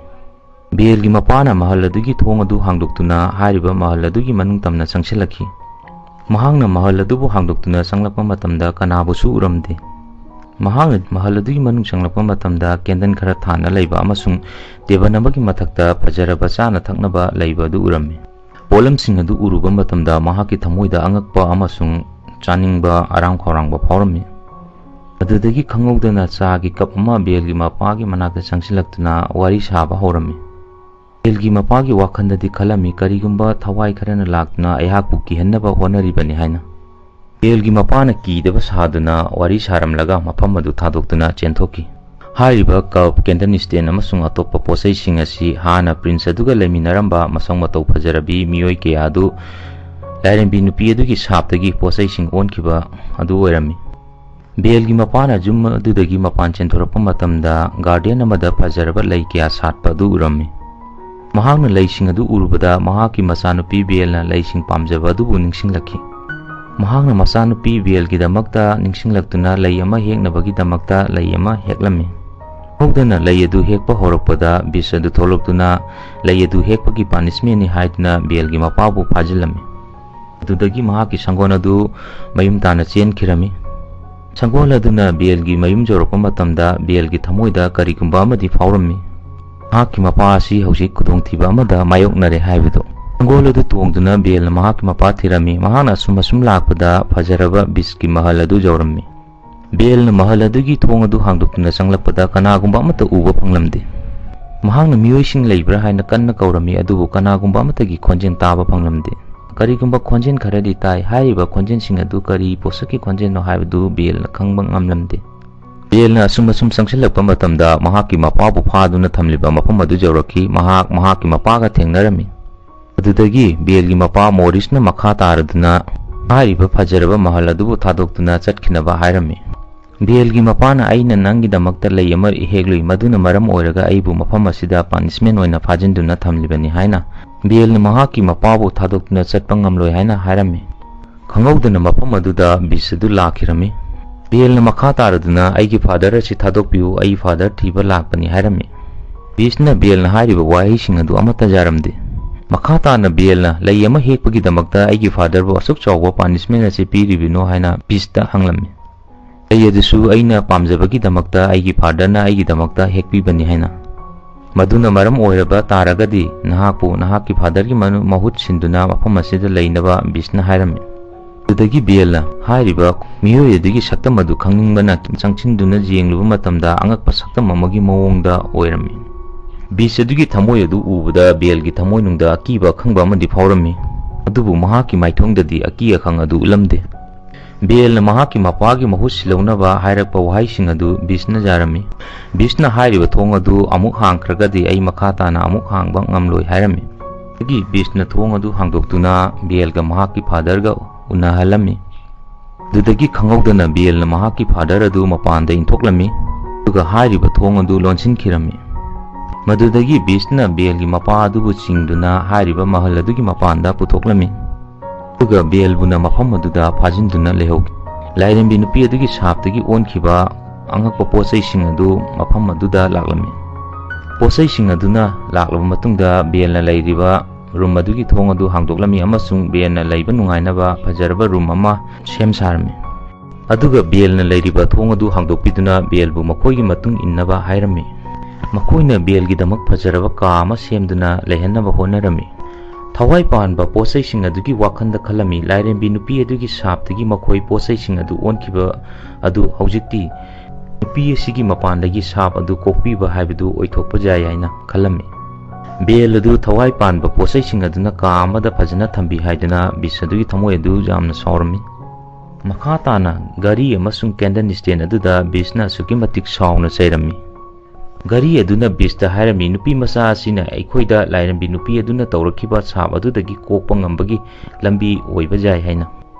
ꯕꯦꯜꯒꯤ ꯃꯄꯥꯅ ꯃꯍꯜ ꯑꯗꯨꯒꯤ ꯊꯣꯡ ꯑꯗꯨ ꯍꯥꯡꯗꯣꯛꯇꯨꯅ ꯍꯥꯏꯔꯤꯕ ꯃꯍꯜ ꯑꯗꯨꯒꯤ ꯃꯅꯨꯡ ꯇꯝꯅ ꯆꯪꯁꯤꯜꯂꯛꯈꯤ꯫ ꯃꯍꯥꯛꯅ ꯃꯍꯜ ꯑꯗꯨꯕꯨ ꯍꯥꯡꯗꯣꯛꯇꯨꯅ ꯆꯪꯂꯛꯄ ꯃꯇꯝꯗ ꯀꯅꯥꯕꯨꯁꯨ ꯎꯔꯝꯗꯦ꯫ ꯃꯍꯥꯛꯅ ꯃꯍꯜ ꯑꯗꯨꯒꯤ ꯃꯅꯨꯡ ꯆꯪꯂꯛꯄ ꯃꯇꯝꯗ ꯀꯦꯟꯗꯜ ꯈꯔ ꯊꯥꯟꯅ ꯂꯩꯕ ꯑꯃꯁꯨꯡ ꯇꯦꯕꯜ ꯑꯃꯒꯤ ꯃꯊꯛꯇ ꯐꯖꯔꯕ ꯆꯥꯅ ꯊꯛꯅꯕ ꯂꯩꯕ ꯑꯗꯨ ꯎꯔꯝꯃꯤ꯫ ꯄꯣꯠꯂꯝꯁꯤꯡ ꯑꯗꯨ ꯎꯔꯨꯕ ꯃꯇꯝꯗ ꯃꯍꯥꯛꯀꯤ ꯊꯃꯣꯏꯗ ꯑꯉꯛꯄ ꯑꯃꯁꯨꯡ ꯆꯥꯅꯤꯡꯕ ꯑꯔꯥꯝ ꯈꯧꯔꯥꯡꯕ ꯐꯥꯎꯔꯝꯃꯤ꯫ ꯑꯗꯨꯗꯒꯤ ꯈꯪꯍꯧꯗꯅ ꯆꯥꯒꯤ ꯀꯞ ꯑꯃ ꯕꯦꯜꯒꯤ ꯃꯄꯥꯒꯤ ꯃꯅꯥꯛꯇ ꯆꯪꯁꯤꯜꯂꯛꯇꯨꯅ ꯋꯥꯔꯤ ꯁꯥꯕ ꯍꯧꯔꯝꯃꯤ꯫ ꯕꯦꯜꯒꯤ ꯃꯄꯥꯒꯤ ꯋꯥꯈꯜꯗꯗꯤ ꯈꯜꯂꯝꯃꯤ, "ꯀꯔꯤꯒꯨꯝꯕ ꯊꯋꯥꯏ ꯈꯔꯅ ꯂꯥꯛꯇꯨꯅ ꯑꯩꯍꯥꯛꯄꯨ ꯀꯤꯍꯟꯅꯕ ꯍꯣꯠꯅꯔꯤꯕꯅꯤ" ꯍꯥꯏꯅ꯫ ꯕꯦꯜꯒꯤ ꯃꯄꯥꯅ ꯀꯤꯗꯕ ꯁꯥꯗꯨꯅ ꯋꯥꯔꯤ ꯁꯥꯔꯝꯂꯒ ꯃꯐꯝ ꯑꯗꯨ ꯊꯥꯗꯣꯛꯇꯨꯅ ꯆꯦꯟꯊꯣꯛꯈꯤ꯫ ꯍꯥꯏꯔꯤꯕ ꯀꯞ, ꯀꯦꯟꯗꯜ ꯁ꯭ꯇꯦꯟ ꯑꯃꯁꯨꯡ ꯑꯇꯣꯞꯄ ꯄꯣꯠꯆꯩꯁꯤꯡ ꯑꯁꯤ ꯍꯥꯟꯅ ꯄ꯭ꯔꯤꯟꯁ ꯑꯗꯨꯒ ꯂꯩꯃꯤꯟꯅꯔꯝꯕ ꯃꯁꯛ ꯃꯇꯧ ꯐꯖꯔꯕꯤ ꯃꯤꯑꯣꯏ ꯀꯌꯥ ꯑꯗꯨ ꯂꯥꯏꯔꯦꯝꯕꯤ ꯅꯨꯄꯤ ꯑꯗꯨꯒꯤ ꯁꯥꯞꯇꯒꯤ ꯄꯣꯠꯆꯩꯁꯤꯡ ꯑꯣꯟꯈꯤꯕ ꯑꯗꯨ ꯑꯣꯏꯔꯝꯃꯤ꯫ ꯕꯦꯜꯒꯤ ꯃꯄꯥꯅ ꯌꯨꯝ ꯑꯗꯨꯗꯒꯤ ꯃꯄꯥꯟ ꯆꯦꯟꯊꯣꯔꯛꯄ ꯃꯇꯝꯗ ꯒꯥꯔꯗꯦꯟ ꯑꯃꯗ ꯐꯖꯔꯕ ꯂꯩ ꯀꯌꯥ ꯁꯥꯠꯄ ꯑꯗꯨ ꯎꯔꯝꯃꯤ꯫ ꯃꯍꯥꯛꯅ ꯂꯩꯁꯤꯡ ꯑꯗꯨ ꯎꯔꯨꯕꯗ ꯃꯍꯥꯛꯀꯤ ꯃꯆꯥꯅꯨꯄꯤ ꯕꯦꯜꯅ ꯂꯩꯁꯤꯡ ꯄꯥꯝꯖꯕ ꯑꯗꯨꯕꯨ ꯅꯤꯡꯁꯤꯡꯂꯛꯈꯤ꯫ ꯃꯍꯥꯛꯅ ꯃꯆꯥꯅꯨꯄꯤ ꯕꯦꯜꯒꯤꯗꯃꯛꯇ ꯅꯤꯡꯁꯤꯡꯂꯛꯇꯨꯅ ꯂꯩ ꯑꯃ ꯍꯦꯛꯅꯕꯒꯤꯗꯃꯛꯇ ꯂꯩ ꯑꯃ ꯍꯦꯛꯂꯝꯃꯤ꯫ ꯍꯧꯗꯅ ꯂꯩ ꯑꯗꯨ ꯍꯦꯛꯄ ꯍꯧꯔꯛꯄꯗ ꯕꯤꯁ ꯑꯗꯨ ꯊꯣꯛꯂꯛꯇꯨꯅ ꯂꯩ ꯑꯗꯨ ꯍꯦꯛꯄꯒꯤ ꯄꯥꯅꯤꯁꯃꯦꯟꯅꯤ ꯍꯥꯏꯗꯨꯅ ꯕꯦꯜꯒꯤ ꯃꯄꯥꯕꯨ ꯐꯥꯖꯤꯜꯂꯝꯃꯤ꯫ ꯑꯗꯨꯗꯒꯤ ꯃꯍꯥꯛꯀꯤ ꯁꯪꯒꯣꯜ ꯑꯗꯨ ꯃꯌꯨꯝ ꯇꯥꯟꯅ ꯆꯦꯟꯈꯤꯔꯝꯃꯤ꯫ ꯁꯪꯒꯣꯜ ꯑꯗꯨꯅ ꯕꯦꯜꯒꯤ ꯃꯌꯨꯝ ꯌꯧꯔꯛꯄ ꯃꯇꯝꯗ ꯕꯦꯜꯒꯤ ꯊꯃꯣꯏꯗ ꯀꯔꯤꯒꯨꯝꯕ ꯑꯃꯗꯤ ꯐꯥꯎꯔꯝꯃꯤ꯫ ꯃꯍꯥꯛꯀꯤ ꯃꯄꯥ ꯑꯁꯤ ꯍꯧꯖꯤꯛ ꯈꯨꯗꯣꯡꯊꯤꯕ ꯑꯃꯗ ꯃꯥꯌꯣꯛꯅꯔꯦ ꯍꯥꯏꯕꯗꯨ꯫ ꯁꯪꯒꯣꯜ ꯑꯗꯨ ꯇꯣꯡꯗꯨꯅ ꯕꯦꯜꯅ ꯃꯍꯥꯛꯀꯤ ꯃꯄꯥ ꯊꯤꯔꯝꯃꯤ꯫ ꯃꯍꯥꯛꯅ ꯑꯁꯨꯝ ꯑꯁꯨꯝ ꯂꯥꯛꯄꯗ ꯐꯖꯔꯕ ꯕꯤꯁꯀꯤ ꯃꯍꯜ ꯑꯗꯨ ꯌꯧꯔꯝꯃꯤ꯫ ꯕꯦꯜꯅ ꯃꯍꯜ ꯑꯗꯨꯒꯤ ꯊꯣꯡ ꯑꯗꯨ ꯍꯥꯡꯗꯣꯛꯇꯨꯅ ꯆꯪꯂꯛꯄꯗ ꯀꯅꯥꯒꯨꯝꯕ ꯑꯃꯠꯇ ꯎꯕ ꯐꯪꯂꯝꯗꯦ꯫ ꯃꯍꯥꯛꯅ ꯃꯤꯑꯣꯏꯁꯤꯡ ꯂꯩꯕ꯭ꯔꯥ ꯍꯥꯏꯅ ꯀꯟꯅ ꯀꯧꯔꯝꯃꯤ, ꯑꯗꯨꯕꯨ ꯀꯅꯥꯒꯨꯝꯕ ꯑꯃꯠꯇꯒꯤ ꯈꯣꯟꯖꯦꯜ ꯇꯥꯕ ꯐꯪꯂꯝꯗꯦ꯫ ꯀꯔꯤꯒꯨꯝꯕ ꯈꯣꯟꯖꯦꯜ ꯈꯔꯗꯤ ꯇꯥꯏ꯫ ꯍꯥꯏꯔꯤꯕ ꯈꯣꯟꯖꯦꯜꯁꯤꯡ ꯑꯗꯨ ꯀꯔꯤ ꯄꯣꯠꯁꯛꯀꯤ ꯈꯣꯟꯖꯦꯜꯅꯣ ꯍꯥꯏꯕꯗꯨ ꯕꯦꯜꯅ ꯈꯪꯕ ꯉꯝꯂꯝꯗꯦ꯫ ꯕꯦꯜꯅ ꯑꯁꯨꯝ ꯑꯁꯨꯝ ꯆꯪꯁꯤꯜꯂꯛꯄ ꯃꯇꯝꯗ ꯃꯍꯥꯛꯀꯤ ꯃꯄꯥꯕꯨ ꯐꯥꯗꯨꯅ ꯊꯝꯂꯤꯕ ꯃꯐꯝ ꯑꯗꯨ ꯌꯧꯔꯛꯈꯤ꯫ ꯃꯍꯥꯛ ꯃꯍꯥꯛꯀꯤ ꯃꯄꯥꯒ ꯊꯦꯡꯅꯔꯝꯃꯤ꯫ ꯑꯗꯨꯗꯒꯤ ꯕꯦꯜꯒꯤ ꯃꯄꯥ ꯃꯣꯔꯤꯁꯅ ꯃꯈꯥ ꯇꯥꯔꯗꯨꯅ ꯍꯥꯏꯔꯤꯕ ꯐꯖꯔꯕ ꯃꯍꯜ ꯑꯗꯨꯕꯨ ꯊꯥꯗꯣꯛꯇꯨꯅ ꯆꯠꯈꯤꯅꯕ ꯍꯥꯏꯔꯝꯃꯤ꯫ ꯕꯦꯜꯒꯤ ꯃꯄꯥꯅ, "ꯑꯩꯅ ꯅꯪꯒꯤꯗꯃꯛꯇ ꯂꯩ ꯑꯃ ꯍꯦꯛꯂꯨꯏ, ꯃꯗꯨꯅ ꯃꯔꯝ ꯑꯣꯏꯔꯒ ꯑꯩꯕꯨ ꯃꯐꯝ ꯑꯁꯤꯗ ꯄꯥꯅꯤꯁꯃꯦꯟ ꯑꯣꯏꯅ ꯐꯥꯖꯤꯟꯗꯨꯅ ꯊꯝꯂꯤꯕꯅꯤ" ꯍꯥꯏꯅ ꯕꯦꯜꯅ ꯃꯍꯥꯛꯀꯤ ꯃꯄꯥꯕꯨ ꯊꯥꯗꯣꯛꯇꯨꯅ ꯆꯠꯄ ꯉꯝꯂꯣꯏ ꯍꯥꯏꯅ ꯍꯥꯏꯔꯝꯃꯤ꯫ ꯈꯪꯍꯧꯗꯅ ꯃꯐꯝ ꯑꯗꯨꯗ ꯕꯤꯁ ꯑꯗꯨ ꯂꯥꯛꯈꯤꯔꯝꯃꯤ꯫ ꯕꯦꯜꯅ ꯃꯈꯥ ꯇꯥꯔꯗꯨꯅ, "ꯑꯩꯒꯤ ꯐꯥꯗꯔ ꯑꯁꯤ ꯊꯥꯗꯣꯛꯄꯤꯌꯨ, ꯑꯩ ꯐꯥꯗꯔ ꯊꯤꯕ ꯂꯥꯛꯄꯅꯤ" ꯍꯥꯏꯔꯝꯃꯤ꯫ ꯕꯤꯁꯅ ꯕꯦꯜꯅ ꯍꯥꯏꯔꯤꯕ ꯋꯥꯍꯩꯁꯤꯡ ꯑꯗꯨ ꯑꯃꯠꯇ ꯌꯥꯔꯝꯗꯦ꯫ ꯃꯈꯥ ꯇꯥꯅ ꯕꯦꯜꯅ ꯂꯩ ꯑꯃ ꯍꯦꯛꯄꯒꯤꯗꯃꯛꯇ ꯑꯩꯒꯤ ꯐꯥꯗꯔꯕꯨ ꯑꯁꯨꯛ ꯆꯥꯎꯕ ꯄꯥꯅꯤꯁꯃꯦꯟ ꯑꯁꯤ ꯄꯤꯔꯤꯕꯅꯣ ꯍꯥꯏꯅ ꯕꯤꯁꯇ ꯍꯪꯂꯝꯃꯤ꯫ "ꯂꯩ ꯑꯗꯨꯁꯨ ꯑꯩꯅ ꯄꯥꯝꯖꯕꯒꯤꯗꯃꯛꯇ ꯑꯩꯒꯤ ꯐꯥꯗꯔꯅ ꯑꯩꯒꯤꯗꯃꯛꯇ ꯍꯦꯛꯄꯤꯕꯅꯤ" ꯍꯥꯏꯅ꯫ "ꯃꯗꯨꯅ ꯃꯔꯝ ꯑꯣꯏꯔꯕ ꯇꯥꯔꯒꯗꯤ ꯅꯍꯥꯛꯄꯨ ꯅꯍꯥꯛꯀꯤ ꯐꯥꯗꯔꯒꯤ ꯃꯅꯨ-, ꯃꯍꯨꯠ ꯁꯤꯟꯗꯨꯅ ꯃꯐꯝ ꯑꯁꯤꯗ ꯂꯩꯅꯕ" ꯕꯤꯁꯅ ꯍꯥꯏꯔꯝꯃꯤ꯫ ꯑꯗꯨꯗꯒꯤ ꯕꯦꯜꯅ ꯍꯥꯏꯔꯤꯕ ꯃꯤꯑꯣꯏ ꯑꯗꯨꯒꯤ ꯁꯛꯇꯝ ꯑꯗꯨ ꯈꯪꯅꯤꯡꯕꯅ ꯆꯪꯁꯤꯟꯗꯨꯅ ꯌꯦꯡꯂꯨꯕ ꯃꯇꯝꯗ ꯑꯉꯛꯄ ꯁꯛꯇꯝ ꯑꯃꯒꯤ ꯃꯑꯣꯡꯗ ꯑꯣꯏꯔꯝꯃꯤ꯫ ꯕꯤꯁ ꯑꯗꯨꯒꯤ ꯊꯃꯣꯏ ꯑꯗꯨ ꯎꯕꯗ ꯕꯦꯜꯒꯤ ꯊꯃꯣꯏꯅꯨꯡꯗ ꯑꯀꯤꯕ ꯑꯈꯪꯕ ꯑꯃꯗꯤ ꯐꯥꯎꯔꯝꯃꯤ, ꯑꯗꯨꯕꯨ ꯃꯍꯥꯛꯀꯤ ꯃꯥꯏꯊꯣꯡꯗꯗꯤ ꯑꯀꯤ ꯑꯈꯪ ꯑꯗꯨ ꯎꯠꯂꯝꯗꯦ꯫ ꯕꯦꯜꯅ ꯃꯍꯥꯛꯀꯤ ꯃꯄꯥꯒꯤ ꯃꯍꯨꯠ ꯁꯤꯜꯍꯧꯅꯕ ꯍꯥꯏꯔꯛꯄ ꯋꯥꯍꯩꯁꯤꯡ ꯑꯗꯨ ꯕꯤꯁꯅ ꯌꯥꯔꯝꯃꯤ꯫ ꯕꯤꯁꯅ ꯍꯥꯏꯔꯤꯕ ꯊꯣꯡ ꯑꯗꯨ ꯑꯃꯨꯛ ꯍꯥꯡꯈ꯭ꯔꯒꯗꯤ ꯑꯩ ꯃꯈꯥ ꯇꯥꯅ ꯑꯃꯨꯛ ꯍꯥꯡꯕ ꯉꯝꯂꯣꯏ ꯍꯥꯏꯔꯝꯃꯤ꯫ ꯑꯗꯨꯗꯒꯤ ꯕꯤꯁꯅ ꯊꯣꯡ ꯑꯗꯨ ꯍꯥꯡꯗꯣꯛꯇꯨꯅ ꯕꯦꯜꯒ ꯃꯍꯥꯛꯀꯤ ꯐꯥꯗꯔꯒ ꯎꯅꯍꯜꯂꯝꯃꯤ꯫ ꯑꯗꯨꯗꯒꯤ ꯈꯪꯍꯧꯗꯅ ꯕꯦꯜꯅ ꯃꯍꯥꯛꯀꯤ ꯐꯥꯗꯔ ꯑꯗꯨ ꯃꯄꯥꯟꯗ ꯏꯟꯊꯣꯛꯂꯝꯃꯤ, ꯑꯗꯨꯒ ꯍꯥꯏꯔꯤꯕ ꯊꯣꯡ ꯑꯗꯨ ꯂꯣꯟꯁꯤꯟꯈꯤꯔꯝꯃꯤ꯫ ꯃꯗꯨꯗꯒꯤ ꯕꯤꯁꯅ ꯕꯦꯜꯒꯤ ꯃꯄꯥ ꯑꯗꯨꯕꯨ ꯆꯤꯡꯗꯨꯅ ꯍꯥꯏꯔꯤꯕ ꯃꯍꯜ ꯑꯗꯨꯒꯤ ꯃꯄꯥꯟꯗ ꯄꯨꯊꯣꯛꯂꯝꯃꯤ꯫ ꯑꯗꯨꯒ ꯕꯦꯜꯕꯨꯅ ꯃꯐꯝ ꯑꯗꯨꯗ ꯐꯥꯖꯤꯟꯗꯨꯅ ꯂꯩꯍꯧꯈꯤ꯫ ꯂꯥꯏꯔꯦꯝꯕꯤ ꯅꯨꯄꯤ ꯑꯗꯨꯒꯤ ꯁꯥꯞꯇꯒꯤ ꯑꯣꯟꯈꯤꯕ ꯑꯉꯛꯄ ꯄꯣꯠ ꯆꯩꯁꯤꯡ ꯑꯗꯨ ꯃꯐꯝ ꯑꯗꯨꯗ ꯂꯥꯛꯂꯝꯃꯤ꯫ ꯄꯣꯠ ꯆꯩꯁꯤꯡ ꯑꯗꯨꯅ ꯂꯥꯛꯂꯕ ꯃꯇꯨꯡꯗ ꯕꯦꯜꯅ ꯂꯩꯔꯤꯕ ꯔꯨꯝ ꯑꯗꯨꯒꯤ ꯊꯣꯡ ꯑꯗꯨ ꯍꯥꯡꯗꯣꯛꯂꯝꯃꯤ ꯑꯃꯁꯨꯡ ꯕꯦꯜꯅ ꯂꯩꯕ ꯅꯨꯡꯉꯥꯏꯅꯕ ꯐꯖꯔꯕ ꯔꯨꯝ ꯑꯃ ꯁꯦꯝ ꯁꯥꯔꯝꯃꯤ꯫ ꯑꯗꯨꯒ ꯕꯦꯜꯅ ꯂꯩꯔꯤꯕ ꯊꯣꯡ ꯑꯗꯨ ꯍꯥꯡꯗꯣꯛꯄꯤꯗꯨꯅ ꯕꯦꯜꯕꯨ ꯃꯈꯣꯏꯒꯤ ꯃꯇꯨꯡ ꯏꯟꯅꯕ ꯍꯥꯏꯔꯝꯃꯤ꯫ ꯃꯈꯣꯏꯅ ꯕꯦꯜꯒꯤꯗꯃꯛ ꯐꯖꯔꯕ ꯀꯥ ꯑꯃ ꯁꯦꯝꯗꯨꯅ ꯂꯩꯍꯟꯅꯕ ꯍꯣꯠꯅꯔꯝꯃꯤ꯫ ꯊꯋꯥꯏ ꯄꯥꯟꯕ ꯄꯣꯠ ꯆꯩꯁꯤꯡ ꯑꯗꯨꯒꯤ ꯋꯥꯈꯜꯗ ꯈꯜꯂꯝꯃꯤ, ꯂꯥꯏꯔꯦꯝꯕꯤ ꯅꯨꯄꯤ ꯑꯗꯨꯒꯤ ꯁꯥꯞꯇꯒꯤ ꯃꯈꯣꯏ ꯄꯣꯠ ꯆꯩꯁꯤꯡ ꯑꯗꯨ ꯑꯣꯟꯈꯤꯕ ꯑꯗꯨ ꯍꯧꯖꯤꯛꯇꯤ ꯅꯨꯄꯤ ꯑꯁꯤꯒꯤ ꯃꯄꯥꯟꯗꯒꯤ ꯁꯥꯞ ꯑꯗꯨ ꯀꯣꯛꯄꯤꯕ ꯍꯥꯏꯕꯗꯨ ꯑꯣꯏꯊꯣꯛꯄ ꯌꯥꯏ ꯍꯥꯏꯅ ꯈꯜꯂꯝꯃꯤ꯫ ꯕꯦꯜ ꯑꯗꯨ ꯊꯋꯥꯏ ꯄꯥꯟꯕ ꯄꯣꯠ ꯆꯩꯁꯤꯡ ꯑꯗꯨꯅ ꯀꯥ ꯑꯃꯗ ꯐꯖꯅ ꯊꯝꯕꯤ ꯍꯥꯏꯗꯨꯅ ꯕꯤꯁ ꯑꯗꯨꯒꯤ ꯊꯃꯣꯏ ꯑꯗꯨ ꯌꯥꯝꯅ ꯁꯥꯎꯔꯝꯃꯤ꯫ ꯃꯈꯥ ꯇꯥꯅ ꯘꯔꯤ ꯑꯃꯁꯨꯡ ꯀꯦꯟꯗꯜ ꯁ꯭ꯇꯦꯟ ꯑꯗꯨꯗ ꯕꯤꯁꯅ ꯑꯁꯨꯛꯀꯤ ꯃꯇꯤꯛ ꯁꯥꯎꯅ ꯆꯩꯔꯝꯃꯤ꯫ ꯘꯔꯤ ꯑꯗꯨꯅ ꯕꯤꯁꯇ ꯍꯥꯏꯔꯝꯃꯤ, "ꯅꯨꯄꯤ ꯃꯆꯥ ꯑꯁꯤꯅ ꯑꯩꯈꯣꯏꯗ ꯂꯥꯏꯔꯦꯝꯕꯤ ꯅꯨꯄꯤ ꯑꯗꯨꯅ ꯇꯧꯔꯛꯈꯤꯕ ꯁꯥꯞ ꯑꯗꯨꯗꯒꯤ ꯀꯣꯛꯄ ꯉꯝꯕꯒꯤ ꯂꯝꯕꯤ ꯑꯣꯏꯕ ꯌꯥꯏ" ꯍꯥꯏꯅ꯫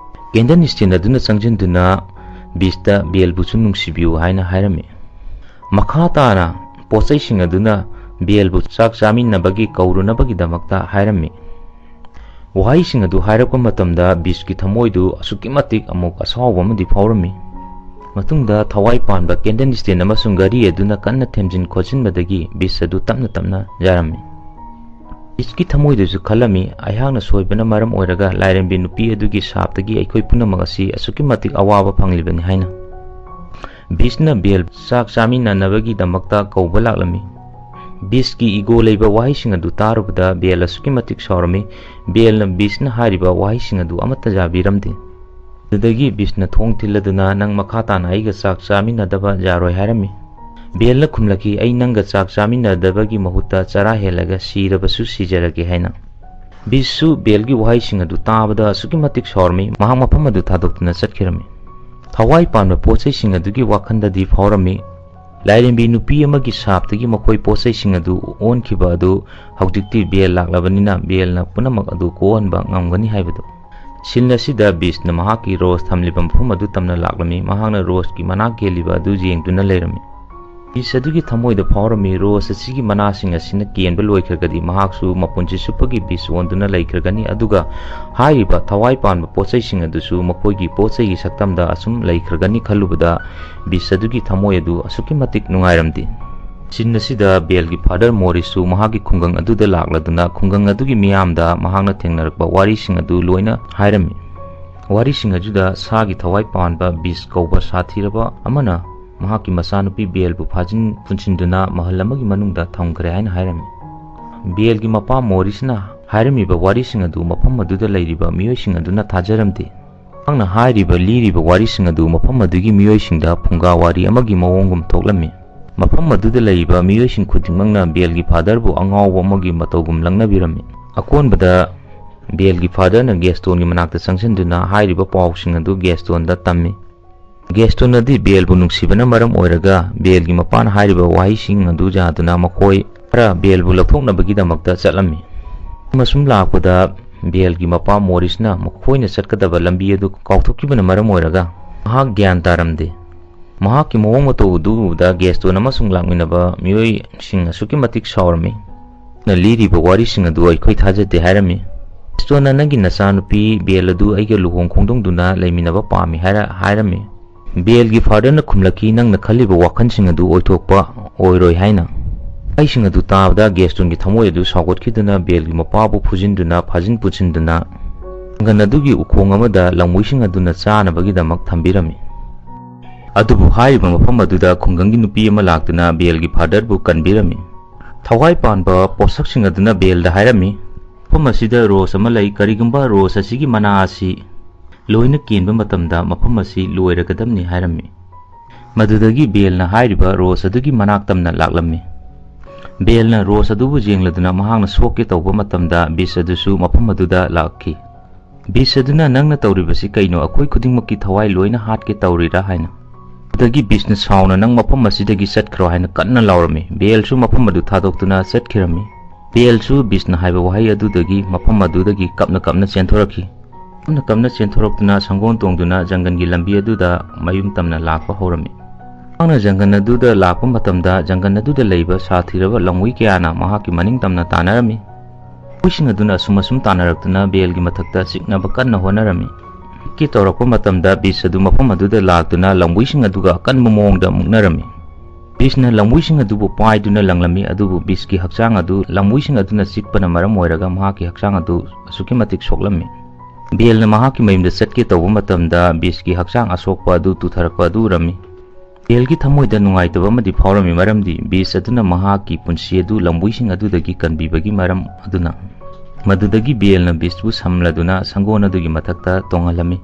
ꯀꯦꯟꯗꯜ ꯁ꯭ꯇꯦꯟ ꯑꯗꯨꯅ ꯆꯪꯁꯤꯟꯗꯨꯅ ꯕꯤꯁꯇ ꯕꯦꯜꯕꯨꯁꯨ ꯅꯨꯡꯁꯤꯕꯤꯌꯨ ꯍꯥꯏꯅ ꯍꯥꯏꯔꯝꯃꯤ꯫ ꯃꯈꯥ ꯇꯥꯅ ꯄꯣꯠ ꯆꯩꯁꯤꯡ ꯑꯗꯨꯅ ꯕꯦꯜꯕꯨ ꯆꯥꯛ ꯆꯥꯃꯤꯟꯅꯕꯒꯤ ꯀꯧꯔꯨꯅꯕꯒꯤꯗꯃꯛꯇ ꯍꯥꯏꯔꯝꯃꯤ꯫ ꯋꯥꯍꯩꯁꯤꯡ ꯑꯗꯨ ꯍꯥꯏꯔꯛꯄ ꯃꯇꯝꯗ ꯕꯤꯁꯀꯤ ꯊꯃꯣꯏꯗꯨ ꯑꯁꯨꯛꯀꯤ ꯃꯇꯤꯛ ꯑꯃꯨꯛ ꯑꯁꯥꯎꯕ ꯑꯃꯗꯤ ꯐꯥꯎꯔꯝꯃꯤ꯫ ꯃꯇꯨꯡꯗ ꯊꯋꯥꯏ ꯄꯥꯟꯕ ꯀꯦꯟꯗꯜ ꯁ꯭ꯇꯦꯟ ꯑꯃꯁꯨꯡ ꯘꯔꯤ ꯑꯗꯨꯅ ꯀꯟꯅ ꯊꯦꯝꯖꯤꯟ ꯈꯣꯠꯆꯤꯟꯕꯗꯒꯤ ꯕꯤꯁ ꯑꯗꯨ ꯇꯞꯅ ꯇꯞꯅ ꯌꯥꯔꯝꯃꯤ꯫ ꯕꯤꯁꯀꯤ ꯊꯃꯣꯏꯗꯁꯨ ꯈꯜꯂꯝꯃꯤ, "ꯑꯩꯍꯥꯛꯅ ꯁꯣꯏꯕꯅ ꯃꯔꯝ ꯑꯣꯏꯔꯒ ꯂꯥꯏꯔꯦꯝꯕꯤ ꯅꯨꯄꯤ ꯑꯗꯨꯒꯤ ꯁꯥꯞꯇꯒꯤ ꯑꯩꯈꯣꯏ ꯄꯨꯝꯅꯃꯛ ꯑꯁꯤ ꯑꯁꯨꯛꯀꯤ ꯃꯇꯤꯛ ꯑꯋꯥꯕ ꯐꯪꯂꯤꯕꯅꯤ" ꯍꯥꯏꯅ꯫ ꯕꯤꯁꯅ ꯕꯦꯜ ꯆꯥꯛ ꯆꯥꯃꯤꯟꯅꯅꯕꯒꯤꯗꯃꯛꯇ ꯀꯧꯕ ꯂꯥꯛꯂꯝꯃꯤ꯫ ꯕꯤꯁꯀꯤ ꯏꯒꯣ ꯂꯩꯕ ꯋꯥꯍꯩꯁꯤꯡ ꯑꯗꯨ ꯇꯥꯔꯨꯕꯗ ꯕꯦꯜ ꯑꯁꯨꯛꯀꯤ ꯃꯇꯤꯛ ꯁꯥꯎꯔꯝꯃꯤ꯫ ꯕꯦꯜꯅ ꯕꯤꯁꯅ ꯍꯥꯏꯔꯤꯕ ꯋꯥꯍꯩꯁꯤꯡ ꯑꯗꯨ ꯑꯃꯠꯇ ꯌꯥꯕꯤꯔꯝꯗꯦ꯫ ꯑꯗꯨꯗꯒꯤ ꯕꯤꯁꯅ ꯊꯣꯡ ꯊꯤꯜꯂꯗꯨꯅ, "ꯅꯪ ꯃꯈꯥ ꯇꯥꯅ ꯑꯩꯒ ꯆꯥꯛ ꯆꯥꯃꯤꯟꯅꯗꯕ ꯌꯥꯔꯣꯏ" ꯍꯥꯏꯔꯝꯃꯤ꯫ ꯕꯦꯜꯅ ꯈꯨꯝꯂꯛꯈꯤ, "ꯑꯩ ꯅꯪꯒ ꯆꯥꯛ ꯆꯥꯃꯤꯟꯅꯗꯕꯒꯤ ꯃꯍꯨꯠꯇ ꯆꯔꯥ ꯍꯦꯜꯂꯒ ꯁꯤꯔꯕꯁꯨ ꯁꯤꯖꯔꯒꯦ" ꯍꯥꯏꯅ꯫ ꯕꯤꯁꯁꯨ ꯕꯦꯜꯒꯤ ꯋꯥꯍꯩꯁꯤꯡ ꯑꯗꯨ ꯇꯥꯕꯗ ꯑꯁꯨꯛꯀꯤ ꯃꯇꯤꯛ ꯁꯥꯎꯔꯝꯃꯤ, ꯃꯍꯥꯛ ꯃꯐꯝ ꯑꯗꯨ ꯊꯥꯗꯣꯛꯇꯨꯅ ꯆꯠꯈꯤꯔꯝꯃꯤ꯫ ꯊꯋꯥꯏ ꯄꯥꯟꯕ ꯄꯣꯠ ꯆꯩꯁꯤꯡ ꯑꯗꯨꯒꯤ ꯋꯥꯈꯜꯗꯗꯤ ꯐꯥꯎꯔꯝꯃꯤ, ꯂꯥꯏꯔꯦꯝꯕꯤ ꯅꯨꯄꯤ ꯑꯃꯒꯤ ꯁꯥꯞꯇꯒꯤ ꯃꯈꯣꯏ ꯄꯣꯠ ꯆꯩꯁꯤꯡ ꯑꯗꯨ ꯑꯣꯟꯈꯤꯕ ꯑꯗꯨ ꯍꯧꯖꯤꯛꯇꯤ ꯕꯦꯜ ꯂꯥꯛꯂꯕꯅꯤꯅ ꯕꯦꯜꯅ ꯄꯨꯝꯅꯃꯛ ꯑꯗꯨ ꯀꯣꯛꯍꯟꯕ ꯉꯝꯒꯅꯤ ꯍꯥꯏꯕꯗꯨ꯫ ꯁꯤꯟ ꯑꯁꯤꯗ ꯕꯤꯁꯅ ꯃꯍꯥꯛꯀꯤ ꯔꯣꯁ ꯊꯝꯂꯤꯕ ꯃꯐꯝ ꯑꯗꯨ ꯇꯝꯅ ꯂꯥꯛꯂꯝꯃꯤ꯫ ꯃꯍꯥꯛꯅ ꯔꯣꯁꯀꯤ ꯃꯅꯥ ꯀꯦꯜꯂꯤꯕ ꯑꯗꯨ ꯌꯦꯡꯗꯨꯅ ꯂꯩꯔꯝꯃꯤ꯫ ꯕꯤꯁ ꯑꯗꯨꯒꯤ ꯊꯃꯣꯏꯗ ꯐꯥꯎꯔꯝꯃꯤ, ꯔꯣꯁ ꯑꯁꯤꯒꯤ ꯃꯅꯥꯁꯤꯡ ꯑꯁꯤꯅ ꯀꯦꯟꯕ ꯂꯣꯏꯈ꯭ꯔꯒꯗꯤ ꯃꯍꯥꯛꯁꯨ ꯃꯄꯨꯟꯁꯤ ꯆꯨꯞꯄꯒꯤ ꯕꯤꯁ ꯑꯣꯟꯗꯨꯅ ꯂꯩꯈ꯭ꯔꯒꯅꯤ, ꯑꯗꯨꯒ ꯍꯥꯏꯔꯤꯕ ꯊꯋꯥꯏ ꯄꯥꯟꯕ ꯄꯣꯠ ꯆꯩꯁꯤꯡ ꯑꯗꯨꯁꯨ ꯃꯈꯣꯏꯒꯤ ꯄꯣꯠ ꯆꯩꯒꯤ ꯁꯛꯇꯝꯗ ꯑꯁꯨꯝ ꯂꯩꯈ꯭ꯔꯒꯅꯤ ꯈꯜꯂꯨꯕꯗ ꯕꯤꯁ ꯑꯗꯨꯒꯤ ꯊꯃꯣꯏ ꯑꯗꯨ ꯑꯁꯨꯛꯀꯤ ꯃꯇꯤꯛ ꯅꯨꯡꯉꯥꯏꯔꯝꯗꯦ꯫ Scene ꯑꯁꯤꯗ ꯕꯦꯜꯒꯤ ꯐꯥꯗꯔ ꯃꯣꯔꯤꯁꯁꯨ ꯃꯍꯥꯛꯀꯤ ꯈꯨꯡꯒꯪ ꯑꯗꯨꯗ ꯂꯥꯛꯂꯗꯨꯅ ꯈꯨꯡꯒꯪ ꯑꯗꯨꯒꯤ ꯃꯤꯌꯥꯝꯗ ꯃꯍꯥꯛꯅ ꯊꯦꯡꯅꯔꯛꯄ ꯋꯥꯔꯤꯁꯤꯡ ꯑꯗꯨ ꯂꯣꯏꯅ ꯍꯥꯏꯔꯝꯃꯤ꯫ ꯋꯥꯔꯤꯁꯤꯡ ꯑꯗꯨꯗ ꯁꯥꯒꯤ ꯊꯋꯥꯏ ꯄꯥꯟꯕ ꯕꯤꯁ ꯀꯧꯕ ꯁꯥꯊꯤꯔꯕ ꯑꯃꯅ ꯃꯍꯥꯛꯀꯤ ꯃꯆꯥꯅꯨꯄꯤ ꯕꯦꯜꯕꯨ ꯐꯥꯖꯤꯟ ꯄꯨꯟꯁꯤꯟꯗꯨꯅ ꯃꯍꯜ ꯑꯃꯒꯤ ꯃꯅꯨꯡꯗ ꯊꯝꯈ꯭ꯔꯦ ꯍꯥꯏꯅ ꯍꯥꯏꯔꯝꯃꯤ꯫ ꯕꯦꯜꯒꯤ ꯃꯄꯥ ꯃꯣꯔꯤꯁꯅ ꯍꯥꯏꯔꯝꯃꯤꯕ ꯋꯥꯔꯤꯁꯤꯡ ꯑꯗꯨ ꯃꯐꯝ ꯑꯗꯨꯗ ꯂꯩꯔꯤꯕ ꯃꯤꯑꯣꯏꯁꯤꯡ ꯑꯗꯨꯅ ꯊꯥꯖꯔꯝꯗꯦ꯫ ꯃꯍꯥꯛꯅ ꯍꯥꯏꯔꯤꯕ ꯂꯤꯔꯤꯕ ꯋꯥꯔꯤꯁꯤꯡ ꯑꯗꯨ ꯃꯐꯝ ꯑꯗꯨꯒꯤ ꯃꯤꯑꯣꯏꯁꯤꯡꯗ ꯐꯨꯡꯒꯥ ꯋꯥꯔꯤ ꯑꯃꯒꯤ ꯃꯑꯣꯡꯒꯨꯝ ꯊꯣꯛꯂꯝꯃꯤ꯫ ꯃꯐꯝ ꯑꯗꯨꯗ ꯂꯩꯔꯤꯕ ꯃꯤꯑꯣꯏꯁꯤꯡ ꯈꯨꯗꯤꯡꯃꯛꯅ ꯕꯦꯜꯒꯤ ꯐꯥꯗꯔꯕꯨ ꯑꯉꯥꯎꯕ ꯑꯃꯒꯤ ꯃꯇꯧꯒꯨꯝ ꯂꯛꯅꯕꯤꯔꯝꯃꯤ꯫ ꯑꯀꯣꯟꯕꯗ ꯕꯦꯜꯒꯤ ꯐꯥꯗꯔꯅ ꯒꯦꯁꯇꯣꯟꯒꯤ ꯃꯅꯥꯛꯇ ꯆꯪꯁꯤꯟꯗꯨꯅ ꯍꯥꯏꯔꯤꯕ ꯄꯥꯎꯁꯤꯡ ꯑꯗꯨ ꯒꯦꯁꯇꯣꯟꯗ ꯇꯝꯃꯤ꯫ ꯒꯦꯁꯇꯣꯟꯅꯗꯤ ꯕꯦꯜꯕꯨ ꯅꯨꯡꯁꯤꯕꯅ ꯃꯔꯝ ꯑꯣꯏꯔꯒ ꯕꯦꯜꯒꯤ ꯃꯄꯥꯅ ꯍꯥꯏꯔꯤꯕ ꯋꯥꯍꯩꯁꯤꯡ ꯑꯗꯨ ꯌꯥꯗꯨꯅ ꯃꯈꯣꯏ ꯈꯔ ꯕꯦꯜꯕꯨ ꯂꯧꯊꯣꯛꯅꯕꯒꯤꯗꯃꯛꯇ ꯆꯠꯂꯝꯃꯤ꯫ ꯑꯁꯨꯝ ꯂꯥꯛꯄꯗ ꯕꯦꯜꯒꯤ ꯃꯄꯥ ꯃꯣꯔꯤꯁꯅ ꯃꯈꯣꯏꯅ ꯆꯠꯀꯗꯕ ꯂꯝꯕꯤ ꯑꯗꯨ ꯀꯥꯎꯊꯣꯛꯈꯤꯕꯅ ꯃꯔꯝ ꯑꯣꯏꯔꯒ ꯃꯍꯥꯛ ꯒ꯭ꯌꯥꯟ ꯇꯥꯔꯝꯗꯦ꯫ ꯃꯍꯥꯛꯀꯤ ꯃꯑꯣꯡ ꯃꯇꯧ ꯑꯗꯨ ꯎꯕꯗ ꯒꯦꯁꯇꯣꯟ ꯑꯃꯁꯨꯡ ꯂꯥꯛꯃꯤꯟꯅꯕ ꯃꯤꯑꯣꯏꯁꯤꯡ ꯑꯁꯨꯛꯀꯤ ꯃꯇꯤꯛ ꯁꯥꯎꯔꯝꯃꯤ꯫ "ꯅ ꯂꯤꯔꯤꯕ ꯋꯥꯔꯤꯁꯤꯡ ꯑꯗꯨ ꯑꯩꯈꯣꯏ ꯊꯥꯖꯗꯦ" ꯍꯥꯏꯔꯝꯃꯤ꯫ ꯒꯦꯁꯇꯣꯟꯅ "ꯅꯪꯒꯤ ꯅꯆꯥꯅꯨꯄꯤ ꯕꯦꯜ ꯑꯗꯨ ꯑꯩꯒ ꯂꯨꯍꯣꯡ ꯈꯣꯡꯗꯣꯡꯗꯨꯅ ꯂꯩꯃꯤꯟꯅꯕ ꯄꯥꯝꯃꯤ" ꯍꯥꯏꯔ ꯍꯥꯏꯔꯝꯃꯤ꯫ ꯕꯦꯜꯒꯤ ꯐꯥꯗꯔꯅ ꯈꯨꯝꯂꯛꯈꯤ, "ꯅꯪꯅ ꯈꯜꯂꯤꯕ ꯋꯥꯈꯜꯁꯤꯡ ꯑꯗꯨ ꯑꯣꯏꯊꯣꯛꯄ ꯑꯣꯏꯔꯣꯏ" ꯍꯥꯏꯅ꯫ ꯋꯥꯍꯩꯁꯤꯡ ꯑꯗꯨ ꯇꯥꯕꯗ ꯒꯦꯁꯇꯣꯟꯒꯤ ꯊꯃꯣꯏ ꯑꯗꯨ ꯁꯥꯎꯒꯠꯈꯤꯗꯨꯅ ꯕꯦꯜꯒꯤ ꯃꯄꯥꯕꯨ ꯐꯨꯖꯤꯟꯗꯨꯅ ꯐꯥꯖꯤꯟ ꯄꯨꯁꯤꯟꯗꯨꯅ ꯖꯪꯒꯜ ꯑꯗꯨꯒꯤ ꯎꯈꯣꯡ ꯑꯃꯗ ꯂꯝꯍꯨꯏꯁꯤꯡ ꯑꯗꯨꯅ ꯆꯥꯅꯕꯒꯤꯗꯃꯛ ꯊꯝꯕꯤꯔꯝꯃꯤ꯫ ꯑꯗꯨꯕꯨ ꯍꯥꯏꯔꯤꯕ ꯃꯐꯝ ꯑꯗꯨꯗ ꯈꯨꯡꯒꯪꯒꯤ ꯅꯨꯄꯤ ꯑꯃ ꯂꯥꯛꯇꯨꯅ ꯕꯦꯜꯒꯤ ꯐꯥꯗꯔꯕꯨ ꯀꯟꯕꯤꯔꯝꯃꯤ꯫ ꯊꯋꯥꯏ ꯄꯥꯟꯕ ꯄꯣꯠꯁꯛꯁꯤꯡ ꯑꯗꯨꯅ ꯕꯦꯜꯗ ꯍꯥꯏꯔꯝꯃꯤ, "ꯃꯐꯝ ꯑꯁꯤꯗ ꯔꯣꯁ ꯑꯃ ꯂꯩ, ꯀꯔꯤꯒꯨꯝꯕ ꯔꯣꯁ ꯑꯁꯤꯒꯤ ꯃꯅꯥ ꯑꯁꯤ ꯂꯣꯏꯅ ꯀꯦꯟꯕ ꯃꯇꯝꯗ ꯃꯐꯝ ꯑꯁꯤ ꯂꯣꯏꯔꯒꯗꯕꯅꯤ" ꯍꯥꯏꯔꯝꯃꯤ꯫ ꯃꯗꯨꯗꯒꯤ ꯕꯦꯜꯅ ꯍꯥꯏꯔꯤꯕ ꯔꯣꯁ ꯑꯗꯨꯒꯤ ꯃꯅꯥꯛ ꯇꯝꯅ ꯂꯥꯛꯂꯝꯃꯤ꯫ ꯕꯦꯜꯅ ꯔꯣꯁ ꯑꯗꯨꯕꯨ ꯌꯦꯡꯂꯗꯨꯅ ꯃꯍꯥꯛꯅ ꯁꯣꯛꯀꯦ ꯇꯧꯕ ꯃꯇꯝꯗ ꯕꯤꯁ ꯑꯗꯨꯁꯨ ꯃꯐꯝ ꯑꯗꯨꯗ ꯂꯥꯛꯈꯤ꯫ ꯕꯤꯁ ꯑꯗꯨꯅ, "ꯅꯪꯅ ꯇꯧꯔꯤꯕꯁꯤ ꯀꯩꯅꯣ? ꯑꯩꯈꯣꯏ ꯈꯨꯗꯤꯡꯃꯛꯀꯤ ꯊꯋꯥꯏ ꯂꯣꯏꯅ ꯍꯥꯠꯀꯦ ꯇꯧꯔꯤꯔꯥ?" ꯍꯥꯏꯅ꯫ ꯑꯗꯨꯗꯒꯤ ꯕꯤꯁꯅ ꯁꯥꯎꯅ, "ꯅꯪ ꯃꯐꯝ ꯑꯁꯤꯗꯒꯤ ꯆꯠꯈ꯭ꯔꯣ" ꯍꯥꯏꯅ ꯀꯟꯅ ꯂꯥꯎꯔꯝꯃꯤ꯫ ꯕꯦꯜꯁꯨ ꯃꯐꯝ ꯑꯗꯨ ꯊꯥꯗꯣꯛꯇꯨꯅ ꯆꯠꯈꯤꯔꯝꯃꯤ꯫ ꯕꯦꯜꯁꯨ ꯕꯤꯁꯅ ꯍꯥꯏꯕ ꯋꯥꯍꯩ ꯑꯗꯨꯗꯒꯤ ꯃꯐꯝ ꯑꯗꯨꯗꯒꯤ ꯀꯞꯅ ꯀꯞꯅ ꯆꯦꯟꯊꯣꯔꯛꯈꯤ꯫ ꯀꯞꯅ ꯀꯞꯅ ꯆꯦꯟꯊꯣꯔꯛꯇꯨꯅ ꯁꯪꯒꯣꯜ ꯇꯣꯡꯗꯨꯅ ꯖꯪꯒꯜꯒꯤ ꯂꯝꯕꯤ ꯑꯗꯨꯗ ꯃꯌꯨꯝ ꯇꯝꯅ ꯂꯥꯛꯄ ꯍꯧꯔꯝꯃꯤ꯫ ꯃꯍꯥꯛꯅ ꯖꯪꯒꯜ ꯑꯗꯨꯗ ꯂꯥꯛꯄ ꯃꯇꯝꯗ ꯖꯪꯒꯜ ꯑꯗꯨꯗ ꯂꯩꯕ ꯁꯥꯊꯤꯔꯕ ꯂꯝꯍꯨꯏ ꯀꯌꯥꯅ ꯃꯍꯥꯛꯀꯤ ꯃꯅꯤꯡ ꯇꯝꯅ ꯇꯥꯟꯅꯔꯝꯃꯤ꯫ ꯂꯝꯍꯨꯏꯁꯤꯡ ꯑꯗꯨꯅ ꯑꯁꯨꯝ ꯑꯁꯨꯝ ꯇꯥꯟꯅꯔꯛꯇꯨꯅ ꯕꯦꯜꯒꯤ ꯃꯊꯛꯇ ꯆꯤꯛꯅꯕ ꯀꯟꯅ ꯍꯣꯠꯅꯔꯝꯃꯤ꯫ ꯆꯤꯛꯀꯦ ꯇꯧꯔꯛꯄ ꯃꯇꯝꯗ ꯕꯤꯁ ꯑꯗꯨ ꯃꯐꯝ ꯑꯗꯨꯗ ꯂꯥꯛꯇꯨꯅ ꯂꯝꯍꯨꯏꯁꯤꯡ ꯑꯗꯨꯒ ꯑꯀꯟꯕ ꯃꯑꯣꯡꯗ ꯃꯨꯛꯅꯔꯝꯃꯤ꯫ ꯕꯤꯁꯅ ꯂꯝꯍꯨꯏꯁꯤꯡ ꯑꯗꯨꯕꯨ ꯄꯥꯏꯗꯨꯅ ꯂꯪꯂꯝꯃꯤ, ꯑꯗꯨꯕꯨ ꯕꯤꯁꯀꯤ ꯍꯛꯆꯥꯡ ꯑꯗꯨ ꯂꯝꯍꯨꯏꯁꯤꯡ ꯑꯗꯨꯅ ꯆꯤꯛꯄꯅ ꯃꯔꯝ ꯑꯣꯏꯔꯒ ꯃꯍꯥꯛꯀꯤ ꯍꯛꯆꯥꯡ ꯑꯗꯨ ꯑꯁꯨꯛꯀꯤ ꯃꯇꯤꯛ ꯁꯣꯛꯂꯝꯃꯤ꯫ ꯕꯦꯜꯅ ꯃꯍꯥꯛꯀꯤ ꯃꯌꯨꯝꯗ ꯆꯠꯀꯦ ꯇꯧꯕ ꯃꯇꯝꯗ ꯕꯤꯁꯀꯤ ꯍꯛꯆꯥꯡ ꯑꯁꯣꯛꯄ ꯑꯗꯨ ꯇꯨꯊꯔꯛꯄ ꯑꯗꯨ ꯎꯔꯝꯃꯤ꯫ ꯕꯦꯜꯒꯤ ꯊꯃꯣꯏꯗ ꯅꯨꯡꯉꯥꯏꯇꯕ ꯑꯃꯗꯤ ꯐꯥꯎꯔꯝꯃꯤ, ꯃꯔꯝꯗꯤ ꯕꯤꯁ ꯑꯗꯨꯅ ꯃꯍꯥꯛꯀꯤ ꯄꯨꯟꯁꯤ ꯑꯗꯨ ꯂꯝꯍꯨꯏꯁꯤꯡ ꯑꯗꯨꯗꯒꯤ ꯀꯟꯕꯤꯕꯒꯤ ꯃꯔꯝ ꯑꯗꯨꯅ꯫ ꯃꯗꯨꯗꯒꯤ ꯕꯦꯜꯅ ꯕꯤꯁꯄꯨ ꯁꯝꯂꯗꯨꯅ ꯁꯪꯒꯣꯜ ꯑꯗꯨꯒꯤ ꯃꯊꯛꯇ ꯇꯣꯡꯍꯜꯂꯝꯃꯤ꯫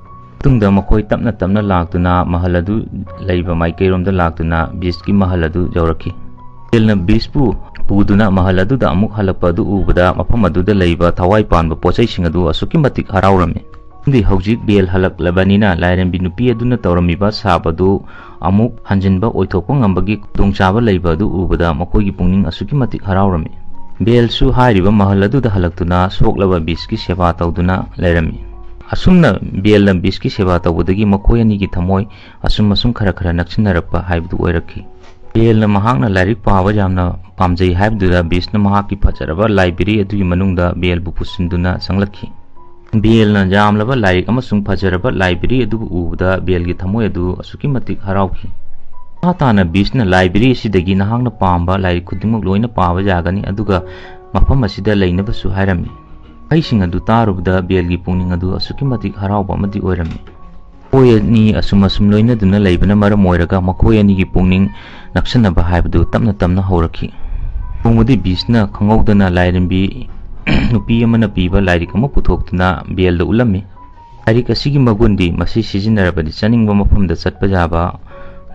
ꯃꯇꯨꯡꯗ ꯃꯈꯣꯏ ꯇꯞꯅ ꯇꯞꯅ ꯂꯥꯛꯇꯨꯅ ꯃꯍꯜ ꯑꯗꯨ ꯂꯩꯕ ꯃꯥꯏꯀꯩꯔꯣꯝꯗ ꯂꯥꯛꯇꯨꯅ ꯕꯤꯁꯀꯤ ꯃꯍꯜ ꯑꯗꯨ ꯌꯧꯔꯛꯈꯤ꯫ ꯕꯦꯜꯅ ꯕꯤꯁꯄꯨ ꯄꯨꯗꯨꯅ ꯃꯍꯜ ꯑꯗꯨꯗ ꯑꯃꯨꯛ ꯍꯜꯂꯛꯄ ꯑꯗꯨ ꯎꯕꯗ ꯃꯐꯝ ꯑꯗꯨꯗ ꯂꯩꯕ ꯊꯋꯥꯏ ꯄꯥꯟꯕ ꯄꯣꯠꯆꯩꯁꯤꯡ ꯑꯗꯨ ꯑꯁꯨꯛꯀꯤ ꯃꯇꯤꯛ ꯍꯔꯥꯎꯔꯝꯃꯤ꯫ ꯃꯔꯝꯗꯤ ꯍꯧꯖꯤꯛ ꯕꯦꯜ ꯍꯜꯂꯛꯂꯕꯅꯤꯅ ꯂꯥꯏꯔꯦꯝꯕꯤ ꯅꯨꯄꯤ ꯑꯗꯨꯅ ꯇꯧꯔꯝꯃꯤꯕ ꯁꯥꯞ ꯑꯗꯨ ꯑꯃꯨꯛ ꯍꯟꯖꯤꯟꯕ ꯑꯣꯏꯊꯣꯛꯄ ꯉꯝꯕꯒꯤ ꯈꯨꯗꯣꯡꯆꯥꯕ ꯂꯩꯕ ꯑꯗꯨ ꯎꯕꯗ ꯃꯈꯣꯏꯒꯤ ꯄꯨꯛꯅꯤꯡ ꯑꯁꯨꯛꯀꯤ ꯃꯇꯤꯛ ꯍꯔꯥꯎꯔꯝꯃꯤ꯫ ꯕꯦꯜꯁꯨ ꯍꯥꯏꯔꯤꯕ ꯃꯍꯜ ꯑꯗꯨꯗ ꯍꯜꯂꯛꯇꯨꯅ ꯁꯣꯛꯂꯕ ꯕꯤꯁꯀꯤ ꯁꯦꯕꯥ ꯇꯧꯗꯨꯅ ꯂꯩꯔꯝꯃꯤ꯫ ꯑꯁꯨꯝꯅ ꯕꯦꯜꯅ ꯕꯤꯁꯀꯤ ꯁꯦꯕꯥ ꯇꯧꯕꯗꯒꯤ ꯃꯈꯣꯏ ꯑꯅꯤꯒꯤ ꯊꯃꯣꯏ ꯑꯁꯨꯝ ꯑꯁꯨꯝ ꯈꯔ ꯈꯔ ꯅꯛꯁꯤꯟꯅꯔꯛꯄ ꯍꯥꯏꯕꯗꯨ ꯑꯣꯏꯔꯛꯈꯤ꯫ ꯕꯦꯜꯅ ꯃꯍꯥꯛꯅ ꯂꯥꯏꯔꯤꯛ ꯄꯥꯕ ꯌꯥꯝꯅ ꯄꯥꯝꯖꯩ ꯍꯥꯏꯕꯗꯨꯗ ꯕꯤꯁꯅ ꯃꯍꯥꯛꯀꯤ ꯐꯖꯔꯕ ꯂꯥꯏꯕ꯭ꯔꯦꯔꯤ ꯑꯗꯨꯒꯤ ꯃꯅꯨꯡꯗ ꯕꯦꯜꯕꯨ ꯄꯨꯁꯤꯟꯗꯨꯅ ꯆꯪꯂꯛꯈꯤ꯫ ꯕꯦꯜꯅ ꯌꯥꯝꯂꯕ ꯂꯥꯏꯔꯤꯛ ꯑꯃꯁꯨꯡ ꯐꯖꯔꯕ ꯂꯥꯏꯕ꯭ꯔꯦꯔꯤ ꯑꯗꯨꯕꯨ ꯎꯕꯗ ꯕꯦꯜꯒꯤ ꯊꯃꯣꯏ ꯑꯗꯨ ꯑꯁꯨꯛꯀꯤ ꯃꯇꯤꯛ ꯍꯔꯥꯎꯈꯤ꯫ ꯃꯈꯥ ꯇꯥꯅ ꯕꯤꯁꯅ ꯂꯥꯏꯕ꯭ꯔꯦꯔꯤ ꯑꯁꯤꯗꯒꯤ ꯅꯍꯥꯛꯅ ꯄꯥꯝꯕ ꯂꯥꯏꯔꯤꯛ ꯈꯨꯗꯤꯡꯃꯛ ꯂꯣꯏꯅ ꯄꯥꯕ ꯌꯥꯒꯅꯤ, ꯑꯗꯨꯒ ꯃꯐꯝ ꯑꯁꯤꯗ ꯂꯩꯅꯕꯁꯨ ꯍꯥꯏꯔꯝꯃꯤ꯫ ꯋꯥꯍꯩꯁꯤꯡ ꯑꯗꯨ ꯇꯥꯔꯨꯕꯗ ꯕꯦꯜꯒꯤ ꯄꯨꯛꯅꯤꯡ ꯑꯗꯨ ꯑꯁꯨꯛꯀꯤ ꯃꯇꯤꯛ ꯍꯔꯥꯎꯕ ꯑꯃꯗꯤ ꯑꯣꯏꯔꯝꯃꯤ꯫ ꯃꯈꯣꯏ ꯑꯅꯤ ꯑꯁꯨꯝ ꯑꯁꯨꯝ ꯂꯣꯏꯅꯗꯨꯅ ꯂꯩꯕꯅ ꯃꯔꯝ ꯑꯣꯏꯔꯒ ꯃꯈꯣꯏ ꯑꯅꯤꯒꯤ ꯄꯨꯛꯅꯤꯡ ꯅꯛꯁꯟꯅꯕ ꯍꯥꯏꯕꯗꯨ ꯇꯞꯅ ꯇꯞꯅ ꯍꯧꯔꯛꯈꯤ꯫ ꯅꯣꯡꯃꯗꯤ ꯕꯤꯁꯅ ꯈꯪꯍꯧꯗꯅ ꯂꯥꯏꯔꯦꯝꯕꯤ ꯅꯨꯄꯤ ꯑꯃꯅ ꯄꯤꯕ ꯂꯥꯏꯔꯤꯛ ꯑꯃ ꯄꯨꯊꯣꯛꯇꯨꯅ ꯕꯦꯜꯗ ꯎꯠꯂꯝꯃꯤ꯫ ꯂꯥꯏꯔꯤꯛ ꯑꯁꯤꯒꯤ ꯃꯒꯨꯟꯗꯤ ꯃꯁꯤ ꯁꯤꯖꯤꯟꯅꯔꯕꯗꯤ ꯆꯠꯅꯤꯡꯕ ꯃꯐꯝꯗ ꯆꯠꯄ ꯌꯥꯕ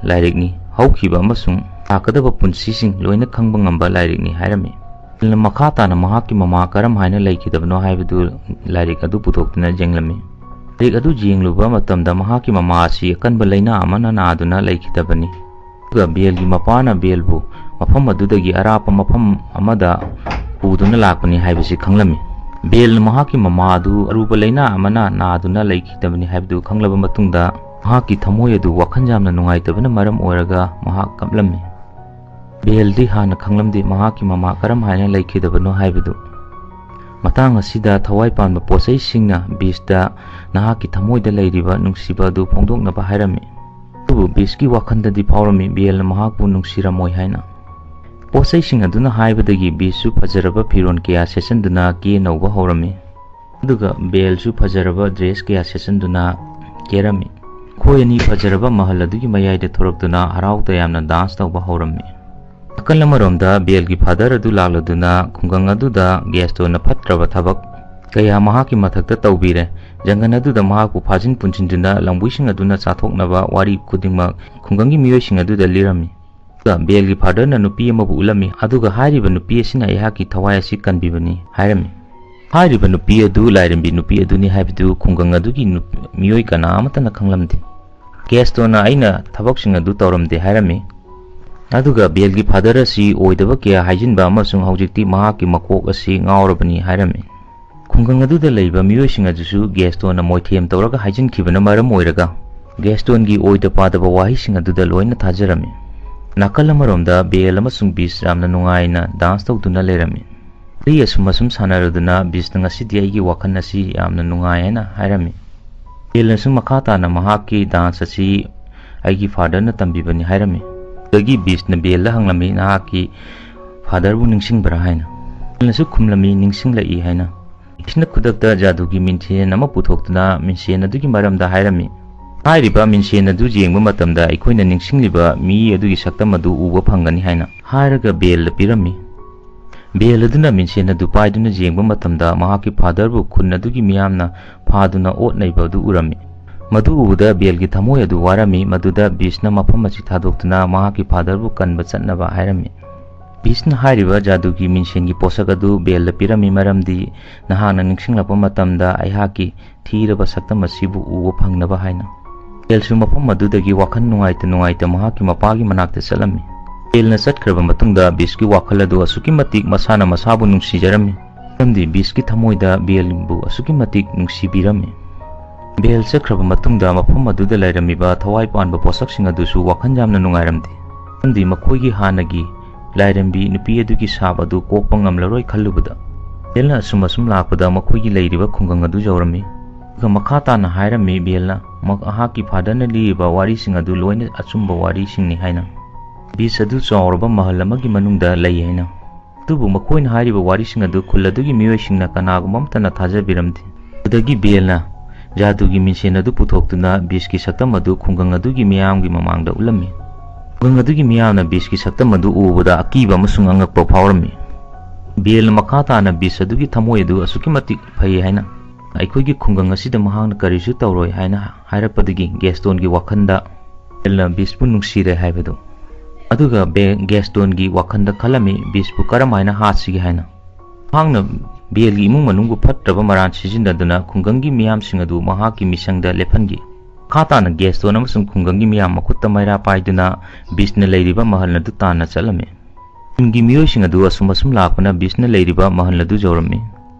ꯂꯥꯏꯔꯤꯛꯅꯤ, ꯍꯧꯈꯤꯕ ꯑꯃꯁꯨꯡ ꯂꯥꯛꯀꯗꯕ ꯄꯨꯟꯁꯤꯁꯤꯡ ꯂꯣꯏꯅ ꯈꯪꯕ ꯉꯝꯕ ꯂꯥꯏꯔꯤꯛꯅꯤ ꯍꯥꯏꯔꯝꯃꯤ꯫ ꯕꯦꯜꯅ ꯃꯈꯥ ꯇꯥꯅ ꯃꯍꯥꯛꯀꯤ ꯃꯃꯥ ꯀꯔꯝ ꯍꯥꯏꯅ ꯂꯩꯈꯤꯗꯕꯅꯣ ꯍꯥꯏꯕꯗꯨ ꯂꯥꯏꯔꯤꯛ ꯑꯗꯨ ꯄꯨꯊꯣꯛꯇꯨꯅ ꯌꯦꯡꯂꯝꯃꯤ꯫ ꯂꯥꯏꯔꯤꯛ ꯑꯗꯨ ꯌꯦꯡꯂꯨꯕ ꯃꯇꯝꯗ ꯃꯍꯥꯛꯀꯤ ꯃꯃꯥ ꯑꯁꯤ ꯑꯀꯟꯕ ꯂꯥꯏꯅꯥ ꯑꯃꯅ ꯅꯥꯗꯨꯅ ꯂꯩꯈꯤꯗꯕꯅꯤ꯫ ꯑꯗꯨꯒ ꯕꯦꯜꯒꯤ ꯃꯄꯥꯅ ꯕꯦꯜꯕꯨ ꯃꯐꯝ ꯑꯗꯨꯗꯒꯤ ꯑꯔꯥꯞꯄ ꯃꯐꯝ ꯑꯃꯗ ꯄꯨꯗꯨꯅ ꯂꯥꯛꯄꯅꯤ ꯍꯥꯏꯕꯁꯤ ꯈꯪꯂꯝꯃꯤ꯫ ꯕꯦꯜꯅ ꯃꯍꯥꯛꯀꯤ ꯃꯃꯥ ꯑꯗꯨ ꯑꯔꯨꯕ ꯂꯥꯏꯅꯥ ꯑꯃꯅ ꯅꯥꯗꯨꯅ ꯂꯩꯈꯤꯗꯕꯅꯤ ꯍꯥꯏꯕꯗꯨ ꯈꯪꯂꯕ ꯃꯇꯨꯡꯗ ꯃꯍꯥꯛꯀꯤ ꯊꯃꯣꯏ ꯑꯗꯨ ꯋꯥꯈꯜ ꯌꯥꯝꯅ ꯅꯨꯡꯉꯥꯏꯇꯕꯅ ꯃꯔꯝ ꯑꯣꯏꯔꯒ ꯃꯍꯥꯛ ꯀꯞꯂꯝꯃꯤ꯫ ꯕꯦꯜꯗꯤ ꯍꯥꯟꯅ ꯈꯪꯂꯝꯗꯦ ꯃꯍꯥꯛꯀꯤ ꯃꯃꯥ ꯀꯔꯝ ꯍꯥꯏꯅ ꯂꯩꯈꯤꯗꯕꯅꯣ ꯍꯥꯏꯕꯗꯨ꯫ ꯃꯇꯥꯡ ꯑꯁꯤꯗ ꯊꯋꯥꯏ ꯄꯥꯟꯕ ꯄꯣꯠꯆꯩꯁꯤꯡꯅ ꯕꯤꯁꯇ ꯅꯍꯥꯛꯀꯤ ꯊꯃꯣꯏꯗ ꯂꯩꯔꯤꯕ ꯅꯨꯡꯁꯤꯕ ꯑꯗꯨ ꯐꯣꯡꯗꯣꯛꯅꯕ ꯍꯥꯏꯔꯝꯃꯤ꯫ ꯑꯗꯨꯕꯨ ꯕꯤꯁꯀꯤ ꯋꯥꯈꯜꯗꯗꯤ ꯐꯥꯎꯔꯝꯃꯤ ꯕꯦꯜꯅ ꯃꯍꯥꯛꯄꯨ ꯅꯨꯡꯁꯤꯔꯝꯃꯣꯏ ꯍꯥꯏꯅ꯫ ꯄꯣꯠ ꯆꯩꯁꯤꯡ ꯑꯗꯨꯅ ꯍꯥꯏꯕꯗꯒꯤ ꯕꯤꯁꯁꯨ ꯐꯖꯔꯕ ꯐꯤꯔꯣꯜ ꯀꯌꯥ ꯁꯦꯠꯆꯟꯗꯨꯅ ꯀꯦꯅꯧꯕ ꯍꯧꯔꯝꯃꯤ꯫ ꯑꯗꯨꯒ ꯕꯦꯜꯁꯨ ꯐꯖꯔꯕ ꯗ꯭ꯔꯦꯁ ꯀꯌꯥ ꯁꯦꯠꯆꯟꯗꯨꯅ ꯀꯦꯔꯝꯃꯤ꯫ ꯃꯈꯣꯏ ꯑꯅꯤ ꯐꯖꯔꯕ ꯃꯍꯜ ꯑꯗꯨꯒꯤ ꯃꯌꯥꯏꯗ ꯊꯣꯔꯛꯇꯨꯅ ꯍꯔꯥꯎ ꯇꯌꯥꯝꯅ ꯗꯥꯟꯁ ꯇꯧꯕ ꯍꯧꯔꯝꯃꯤ꯫ ꯅꯥꯀꯜ ꯑꯃꯔꯣꯝꯗ ꯕꯦꯜꯒꯤ ꯐꯥꯗꯔ ꯑꯗꯨ ꯂꯥꯛꯂꯗꯨꯅ ꯈꯨꯡꯒꯪ ꯑꯗꯨꯗ ꯒꯦꯁꯇꯣꯟꯅ ꯐꯠꯇ꯭ꯔꯕ ꯊꯕꯛ ꯀꯌꯥ ꯃꯍꯥꯛꯀꯤ ꯃꯊꯛꯇ ꯇꯧꯕꯤꯔꯦ꯫ ꯖꯪꯒꯜ ꯑꯗꯨꯗ ꯃꯍꯥꯛꯄꯨ ꯐꯥꯖꯤꯟ ꯄꯨꯟꯁꯤꯟꯗꯨꯅ ꯂꯝꯕꯨꯏꯁꯤꯡ ꯑꯗꯨꯅ ꯆꯥꯊꯣꯛꯅꯕ ꯋꯥꯔꯤ ꯈꯨꯗꯤꯡꯃꯛ ꯈꯨꯡꯒꯪꯒꯤ ꯃꯤꯑꯣꯏꯁꯤꯡ ꯑꯗꯨꯗ ꯂꯤꯔꯝꯃꯤ꯫ ꯑꯗꯨꯒ ꯕꯦꯜꯒꯤ ꯐꯥꯗꯔꯅ ꯅꯨꯄꯤ ꯑꯃꯕꯨ ꯎꯠꯂꯝꯃꯤ, ꯑꯗꯨꯒ ꯍꯥꯏꯔꯤꯕ ꯅꯨꯄꯤ ꯑꯁꯤꯅ ꯑꯩꯍꯥꯛꯀꯤ ꯊꯋꯥꯏ ꯑꯁꯤ ꯀꯟꯕꯤꯕꯅꯤ ꯍꯥꯏꯔꯝꯃꯤ꯫ ꯍꯥꯏꯔꯤꯕ ꯅꯨꯄꯤ ꯑꯗꯨ ꯂꯥꯏꯔꯦꯝꯕꯤ ꯅꯨꯄꯤ ꯑꯗꯨꯅꯤ ꯍꯥꯏꯕꯗꯨ ꯈꯨꯡꯒꯪ ꯑꯗꯨꯒꯤ ꯅꯨꯞ-, ꯃꯤꯑꯣꯏ ꯀꯅꯥ ꯑꯃꯠꯇꯅ ꯈꯪꯂꯝꯗꯦ꯫ ꯒꯦꯁꯇꯣꯟꯅ ꯑꯩꯅ ꯊꯕꯛꯁꯤꯡ ꯑꯗꯨ ꯇꯧꯔꯝꯗꯦ ꯍꯥꯏꯔꯝꯃꯤ꯫ ꯑꯗꯨꯒ ꯕꯦꯜꯒꯤ ꯐꯥꯗꯔ ꯑꯁꯤ ꯑꯣꯏꯗꯕ ꯀꯌꯥ ꯍꯥꯏꯖꯤꯟꯕ ꯑꯃꯁꯨꯡ ꯍꯧꯖꯤꯛꯇꯤ ꯃꯍꯥꯛꯀꯤ ꯃꯀꯣꯛ ꯑꯁꯤ ꯉꯥꯎꯔꯕꯅꯤ ꯍꯥꯏꯔꯝꯃꯤ꯫ ꯈꯨꯡꯒꯪ ꯑꯗꯨꯗ ꯂꯩꯕ ꯃꯤꯑꯣꯏꯁꯤꯡ ꯑꯗꯨꯁꯨ ꯒꯦꯁꯇꯣꯟꯅ ꯃꯣꯏꯊꯦꯝ ꯇꯧꯔꯒ ꯍꯥꯏꯖꯤꯟꯈꯤꯕꯅ ꯃꯔꯝ ꯑꯣꯏꯔꯒ ꯒꯦꯁꯇꯣꯟꯒꯤ ꯑꯣꯏꯗ ꯄꯥꯗꯕ ꯋꯥꯍꯩꯁꯤꯡ ꯑꯗꯨꯗ ꯂꯣꯏꯅ ꯊꯥꯖꯔꯝꯃꯤ꯫ ꯅꯥꯀꯜ ꯑꯃꯔꯣꯝꯗ ꯕꯦꯜ ꯑꯃꯁꯨꯡ ꯕꯤꯁ ꯌꯥꯝꯅ ꯅꯨꯡꯉꯥꯏꯅ ꯗꯥꯟꯁ ꯇꯧꯗꯨꯅ ꯂꯩꯔꯝꯃꯤ꯫ ꯋꯥꯔꯤ ꯑꯁꯨꯝ ꯑꯁꯨꯝ ꯁꯥꯟꯅꯔꯗꯨꯅ ꯕꯤꯁꯅ ꯉꯁꯤꯗꯤ ꯑꯩꯒꯤ ꯋꯥꯈꯜ ꯑꯁꯤ ꯌꯥꯝꯅ ꯅꯨꯡꯉꯥꯏ ꯍꯥꯏꯅ ꯍꯥꯏꯔꯝꯃꯤ꯫ ꯕꯦꯜꯅꯁꯨ ꯃꯈꯥ ꯇꯥꯅ ꯃꯍꯥꯛꯀꯤ ꯗꯥꯟꯁ ꯑꯁꯤ ꯑꯩꯒꯤ ꯐꯥꯗꯔꯅ ꯇꯝꯕꯤꯕꯅꯤ ꯍꯥꯏꯔꯝꯃꯤ꯫ ꯑꯗꯨꯗꯒꯤ ꯕꯤꯁꯅ ꯕꯦꯜꯗ ꯍꯪꯂꯝꯃꯤ, "ꯅꯍꯥꯛꯀꯤ ꯐꯥꯗꯔꯕꯨ ꯅꯤꯡꯁꯤꯡꯕ꯭ꯔꯥ?" ꯍꯥꯏꯅ꯫ ꯕꯦꯜꯅꯁꯨ ꯈꯨꯝꯂꯝꯃꯤ, "ꯅꯤꯡꯁꯤꯡꯂꯛꯏ" ꯍꯥꯏꯅ꯫ ꯕꯤꯁꯅ ꯈꯨꯗꯛꯇ ꯖꯥꯗꯨꯒꯤ ꯃꯤꯡꯁꯦꯟ ꯑꯃ ꯄꯨꯊꯣꯛꯇꯨꯅ ꯃꯤꯡꯁꯦꯟ ꯑꯗꯨꯒꯤ ꯃꯔꯝꯗ ꯍꯥꯏꯔꯝꯃꯤ꯫ ꯍꯥꯏꯔꯤꯕ ꯃꯤꯡꯁꯦꯟ ꯑꯗꯨ ꯌꯦꯡꯕ ꯃꯇꯝꯗ ꯑꯩꯈꯣꯏꯅ ꯅꯤꯡꯁꯤꯡꯂꯤꯕ ꯃꯤ ꯑꯗꯨꯒꯤ ꯁꯛꯇꯝ ꯑꯗꯨ ꯎꯕ ꯐꯪꯒꯅꯤ ꯍꯥꯏꯅ ꯍꯥꯏꯔꯒ ꯕꯦꯜꯗ ꯄꯤꯔꯝꯃꯤ꯫ ꯕꯦꯜ ꯑꯗꯨꯅ ꯃꯤꯡꯁꯦꯟ ꯑꯗꯨ ꯄꯥꯏꯗꯨꯅ ꯌꯦꯡꯕ ꯃꯇꯝꯗ ꯃꯍꯥꯛꯀꯤ ꯐꯥꯗꯔꯕꯨ ꯈꯨꯟ ꯑꯗꯨꯒꯤ ꯃꯤꯌꯥꯝꯅ ꯐꯥꯗꯨꯅ ꯑꯣꯠ ꯅꯩꯕ ꯑꯗꯨ ꯎꯔꯝꯃꯤ꯫ ꯃꯗꯨ ꯎꯕꯗ ꯕꯦꯜꯒꯤ ꯊꯃꯣꯏ ꯑꯗꯨ ꯋꯥꯔꯝꯃꯤ, ꯃꯗꯨꯗ ꯕꯤꯁꯅ ꯃꯐꯝ ꯑꯁꯤ ꯊꯥꯗꯣꯛꯇꯨꯅ ꯃꯍꯥꯛꯀꯤ ꯐꯥꯗꯔꯕꯨ ꯀꯟꯕ ꯆꯠꯅꯕ ꯍꯥꯏꯔꯝꯃꯤ꯫ ꯕꯤꯁꯅ ꯍꯥꯏꯔꯤꯕ ꯖꯥꯗꯨꯒꯤ ꯃꯤꯡꯁꯦꯟꯒꯤ ꯄꯣꯠꯁꯛ ꯑꯗꯨ ꯕꯦꯜꯗ ꯄꯤꯔꯝꯃꯤ, ꯃꯔꯝꯗꯤ ꯅꯍꯥꯛꯅ ꯅꯤꯡꯁꯤꯡꯂꯛꯄ ꯃꯇꯝꯗ ꯑꯩꯍꯥꯛꯀꯤ ꯊꯤꯔꯕ ꯁꯛꯇꯝ ꯑꯁꯤꯕꯨ ꯎꯕ ꯐꯪꯅꯕ ꯍꯥꯏꯅ꯫ ꯕꯦꯜꯁꯨ ꯃꯐꯝ ꯑꯗꯨꯗꯒꯤ ꯋꯥꯈꯜ ꯅꯨꯡꯉꯥꯏꯇ ꯅꯨꯡꯉꯥꯏꯇ ꯃꯍꯥꯛꯀꯤ ꯃꯄꯥꯒꯤ ꯃꯅꯥꯛꯇ ꯆꯠꯂꯝꯃꯤ꯫ ꯕꯦꯜꯅ ꯆꯠꯈ꯭ꯔꯕ ꯃꯇꯨꯡꯗ ꯕꯤꯁꯀꯤ ꯋꯥꯈꯜ ꯑꯗꯨ ꯑꯁꯨꯛꯀꯤ ꯃꯇꯤꯛ ꯃꯁꯥꯅ ꯃꯁꯥꯕꯨ ꯅꯨꯡꯁꯤꯖꯔꯝꯃꯤ꯫ ꯃꯔꯝꯗꯤ ꯕꯤꯁꯀꯤ ꯊꯃꯣꯏꯗ ꯕꯦꯜꯕꯨ ꯑꯁꯨꯛꯀꯤ ꯃꯇꯤꯛ ꯅꯨꯡꯁꯤꯕꯤꯔꯝꯃꯤ꯫ ꯕꯦꯜ ꯆꯠꯈ꯭ꯔꯕ ꯃꯇꯨꯡꯗ ꯃꯐꯝ ꯑꯗꯨꯗ ꯂꯩꯔꯝꯃꯤꯕ ꯊꯋꯥꯏ ꯄꯥꯟꯕ ꯄꯣꯠꯁꯛꯁꯤꯡ ꯑꯗꯨꯁꯨ ꯋꯥꯈꯜ ꯌꯥꯝꯅ ꯅꯨꯡꯉꯥꯏꯔꯝꯗꯦ꯫ ꯃꯔꯝꯗꯤ ꯃꯈꯣꯏꯒꯤ ꯍꯥꯟꯅꯒꯤ ꯂꯥꯏꯔꯦꯝꯕꯤ ꯅꯨꯄꯤ ꯑꯗꯨꯒꯤ ꯁꯥꯞ ꯑꯗꯨ ꯀꯣꯛꯄ ꯉꯝꯂꯔꯣꯏ ꯈꯜꯂꯨꯕꯗ, ꯕꯦꯜꯅ ꯑꯁꯨꯝ ꯑꯁꯨꯝ ꯂꯥꯛꯄꯗ ꯃꯈꯣꯏꯒꯤ ꯂꯩꯔꯤꯕ ꯈꯨꯡꯒꯪ ꯑꯗꯨ ꯌꯧꯔꯝꯃꯤ꯫ ꯑꯗꯨꯒ ꯃꯈꯥ ꯇꯥꯅ ꯍꯥꯏꯔꯝꯃꯤ ꯕꯦꯜꯅ ꯃꯍꯥꯛꯀꯤ ꯐꯥꯗꯔꯅ ꯂꯤꯔꯤꯕ ꯋꯥꯔꯤꯁꯤꯡ ꯑꯗꯨ ꯂꯣꯏꯅ ꯑꯆꯨꯝꯕ ꯋꯥꯔꯤꯁꯤꯡꯅꯤ ꯍꯥꯏꯅ꯫ ꯕꯤꯁ ꯑꯗꯨ ꯆꯥꯎꯔꯕ ꯃꯍꯜ ꯑꯃꯒꯤ ꯃꯅꯨꯡꯗ ꯂꯩ ꯍꯥꯏꯅ꯫ ꯑꯗꯨꯕꯨ ꯃꯈꯣꯏꯅ ꯍꯥꯏꯔꯤꯕ ꯋꯥꯔꯤꯁꯤꯡ ꯑꯗꯨ ꯈꯨꯜ ꯑꯗꯨꯒꯤ ꯃꯤꯑꯣꯏꯁꯤꯡꯅ ꯀꯅꯥꯒꯨꯝꯕ ꯑꯃꯠꯇꯅ ꯊꯥꯖꯕꯤꯔꯝꯗꯦ꯫ ꯑꯗꯨꯗꯒꯤ ꯕꯦꯜꯅ ꯖꯥꯗꯨꯒꯤ ꯃꯤꯡꯁꯦꯟ ꯑꯗꯨ ꯄꯨꯊꯣꯛꯇꯨꯅ ꯕꯤꯁꯀꯤ ꯁꯛꯇꯝ ꯑꯗꯨ ꯈꯨꯡꯒꯪ ꯑꯗꯨꯒꯤ ꯃꯤꯌꯥꯝꯒꯤ ꯃꯃꯥꯡꯗ ꯎꯠꯂꯝꯃꯤ꯫ ꯈꯨꯡꯒꯪ ꯑꯗꯨꯒꯤ ꯃꯤꯌꯥꯝꯅ ꯕꯤꯁꯀꯤ ꯁꯛꯇꯝ ꯑꯗꯨ ꯎꯕꯗ ꯑꯀꯤꯕ ꯑꯃꯁꯨꯡ ꯑꯉꯛꯄ ꯐꯥꯎꯔꯝꯃꯤ꯫ ꯕꯦꯜꯅ ꯃꯈꯥ ꯇꯥꯅ ꯕꯤꯁ ꯑꯗꯨꯒꯤ ꯊꯃꯣꯏ ꯑꯗꯨ ꯑꯁꯨꯛꯀꯤ ꯃꯇꯤꯛ ꯐꯩ ꯍꯥꯏꯅ ꯑꯩꯈꯣꯏꯒꯤ ꯈꯨꯡꯒꯪ ꯑꯁꯤꯗ ꯃꯍꯥꯛꯅ ꯀꯔꯤꯁꯨ ꯇꯧꯔꯣꯏ ꯍꯥꯏꯅ ꯍꯥꯏꯔꯛꯄꯗꯒꯤ ꯒꯦꯁꯇꯣꯟꯒꯤ ꯋꯥꯈꯜꯗ ꯕꯦꯜꯅ ꯕꯤꯁꯄꯨ ꯅꯨꯡꯁꯤꯔꯦ ꯍꯥꯏꯕꯗꯨ꯫ ꯑꯗꯨꯒ ꯕꯦ-, ꯒꯦꯁꯇꯣꯟꯒꯤ ꯋꯥꯈꯜꯗ ꯈꯜꯂꯝꯃꯤ, ꯕꯤꯁꯄꯨ ꯀꯔꯝ ꯍꯥꯏꯅ ꯍꯥꯠꯁꯤꯒꯦ ꯍꯥꯏꯅ꯫ ꯃꯍꯥꯛꯅ ꯕꯦꯜꯒꯤ ꯏꯃꯨꯡ ꯃꯅꯨꯡꯕꯨ ꯐꯠꯇ꯭ꯔꯕ ꯃꯔꯥꯟ ꯁꯤꯖꯤꯟꯅꯗꯨꯅ ꯈꯨꯡꯒꯪꯒꯤ ꯃꯤꯌꯥꯝꯁꯤꯡ ꯑꯗꯨ ꯃꯍꯥꯛꯀꯤ ꯃꯤꯁꯪꯗ ꯂꯦꯞꯍꯟꯈꯤ꯫ ꯃꯈꯥ ꯇꯥꯅ ꯒꯦꯁꯇꯣꯟ ꯑꯃꯁꯨꯡ ꯈꯨꯡꯒꯪꯒꯤ ꯃꯤꯌꯥꯝ ꯃꯈꯨꯠꯇ ꯃꯩꯔꯥ ꯄꯥꯏꯗꯨꯅ ꯕꯤꯁꯅ ꯂꯩꯔꯤꯕ ꯃꯍꯜ ꯑꯗꯨ ꯇꯥꯟꯅ ꯆꯠꯂꯝꯃꯤ꯫ ꯈꯨꯟꯒꯤ ꯃꯤꯑꯣꯏꯁꯤꯡ ꯑꯗꯨ ꯑꯁꯨꯝ ꯑꯁꯨꯝ ꯂꯥꯛꯄꯅ ꯕꯤꯁꯅ ꯂꯩꯔꯤꯕ ꯃꯍꯜ ꯑꯗꯨ ꯌꯧꯔꯝꯃꯤ꯫